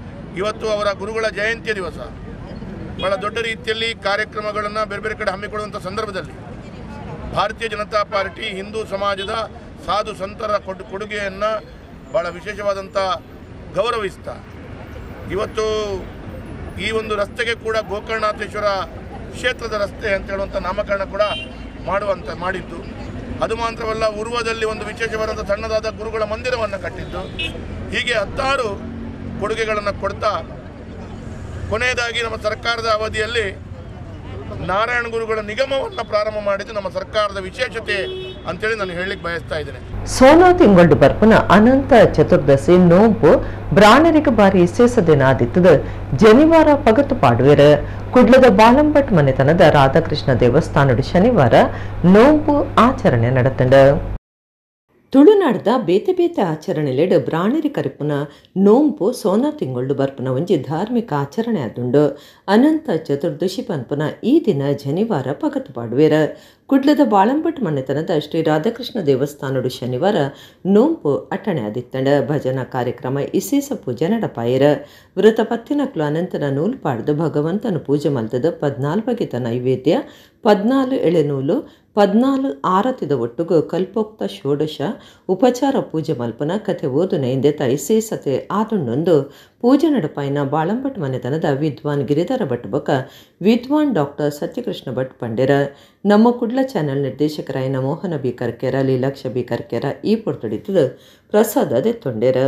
ಇವತ್ತು ಅವರ ಗುರುಗಳ ಜಯಂತಿಯ ದಿವಸ ಭಾಳ ದೊಡ್ಡ ರೀತಿಯಲ್ಲಿ ಕಾರ್ಯಕ್ರಮಗಳನ್ನು ಬೇರೆ ಬೇರೆ ಕಡೆ ಹಮ್ಮಿಕೊಳ್ಳುವಂಥ ಸಂದರ್ಭದಲ್ಲಿ ಭಾರತೀಯ ಜನತಾ ಪಾರ್ಟಿ ಹಿಂದೂ ಸಮಾಜದ ಸಾಧು ಸಂತರ ಕೊಡುಗೆಯನ್ನು ಭಾಳ ವಿಶೇಷವಾದಂಥ ಗೌರವಿಸ್ತಾ ಇವತ್ತು ಈ ಒಂದು ರಸ್ತೆಗೆ ಕೂಡ ಗೋಕರ್ಣನಾಥೇಶ್ವರ ಕ್ಷೇತ್ರದ ರಸ್ತೆ ಅಂತ ಹೇಳುವಂಥ ನಾಮಕರಣ ಕೂಡ ಮಾಡಿದ್ದು. ಅದು ಮಾತ್ರವಲ್ಲ, ಉರ್ವದಲ್ಲಿ ಒಂದು ವಿಶೇಷವಾದಂಥ ಸಣ್ಣದಾದ ಗುರುಗಳ ಮಂದಿರವನ್ನು ಕಟ್ಟಿದ್ದು. ಹೀಗೆ ಹತ್ತಾರು ಕೊಡುಗೆಗಳನ್ನು ಕೊಡ್ತಾ ಕೊನೆಯದಾಗಿ ನಮ್ಮ ಸರ್ಕಾರದ ಅವಧಿಯಲ್ಲಿ ನಾರಾಯಣ ಗುರುಗಳ ನಿಗಮವನ್ನು ಪ್ರಾರಂಭ ಮಾಡಿದ್ದು ನಮ್ಮ ಸರ್ಕಾರದ ವಿಶೇಷತೆ ಅಂತೇಳಿ ನಾನು ಹೇಳಲಿಕ್ಕೆ ಬಯಸ್ತಾ ಇದ್ದೇನೆ. ಸೋನಾ ತಿಂಗಳು ಬರ್ಪುನ ಅನಂತ ಚತುರ್ದಶಿ ನೋಂಪು ಬ್ರಾಣರಿಗೆ ಬಾರಿ ವಿಶೇಷ ದಿನ ಆದಿತ್ತದ ಜನಿವಾರ ಪಗತು ಪಾಡುವೆರು. ಕುಡ್ಲದ ಬಾಲಂಬಟ್ ಮನೆತನದ ರಾಧಾಕೃಷ್ಣ ದೇವಸ್ಥಾನಡು ಶನಿವಾರ ನೋಂಪು ಆಚರಣೆ ನಡೆತಂಡ. ತುಳುನಾಡದ ಬೇತೆ ಬೇತೆ ಆಚರಣೆಲೆಡು ಬ್ರಾಣರಿ ಕರಿಪುನ ನೋಂಪು ಸೋನಾ ತಿಂಗಳು ಬರ್ಪುನ ಒಂಜಿ ಧಾರ್ಮಿಕ ಆಚರಣೆ ಆದುಂಡು. ಅನಂತ ಚತುರ್ದಶಿ ಪನ್ಪುನ ಈ ದಿನ ಜನಿವಾರ ಪಗತು ಪಾಡುವೆರ. ಕುಡ್ಲದ ಬಾಳಂಬಟ್ ಮನೆತನದ ಶ್ರೀ ರಾಧಾಕೃಷ್ಣ ದೇವಸ್ಥಾನಡು ಶನಿವಾರ ನೋಂಪು ಅಟ್ಟಣೆ ಆದಿತ್ತಂಡ. ಭಜನಾ ಕಾರ್ಯಕ್ರಮ ಇಸೇಸ ಪೂಜೆ ನಡಪಾಯರ. ವ್ರತ ಪತ್ತಿನಕ್ಲು ಅನಂತನ ನೂಲು ಪಾಡ್ದು ಭಗವಂತನ ಪೂಜೆ ಮಲ್ತದ 14 ಬಗೆತ ನೈವೇದ್ಯ, 14 ಎಳೆನೂಲು, 14 ಆರತಿದ ಒಟ್ಟುಗು ಕಲ್ಪೋಕ್ತ ಷೋಡಶ ಉಪಚಾರ ಪೂಜೆ ಮಲ್ಪನ ಕಥೆ ಓದುನ ಎಂದೆತ ಇಸೇಸತೆ ಆದುಂಡೊಂದು ಪೂಜೆ ನಡಪಾಯಿನ ಬಾಳಂಭಟ್ ಮನೆತನದ ವಿದ್ವಾನ್ ಗಿರಿಧರ ಭಟ್ ಬೊಕ ವಿದ್ವಾನ್ ಡಾಕ್ಟರ್ ಸತ್ಯಕೃಷ್ಣ ಭಟ್ ಪಂಡೆರ. ನಮ್ಮ ಕುಡ್ಲ ಚಾನೆಲ್ ನಿರ್ದೇಶಕರಾಯಿನ ಮೋಹನ ಬಿ ಕರ್ಕೆರ, ಲೀಲಾಕ್ಷ ಬಿ ಕರ್ಕೆರ ಈ ಪೊರ್ತುಡಿತ್ತದು ಪ್ರಸಾದ ದೆತ್ತೊಂಡೆರ.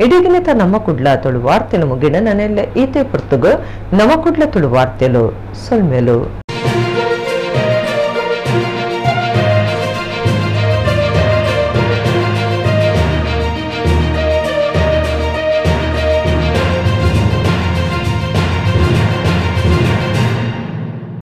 ಇಡೀಗಿನತ ನಮ್ಮ ಕುಡ್ಲ ತುಳು ವಾರ್ತೆಲು ಮುಗಿಣ ನನೆಲ್ಲ ಈತೆ ಪುರ್ತುಗು ನಮ್ಮ ಕುಡ್ಲ ತುಳು ವಾರ್ತೆಲು ಸೊಲ್ಮೆಲು.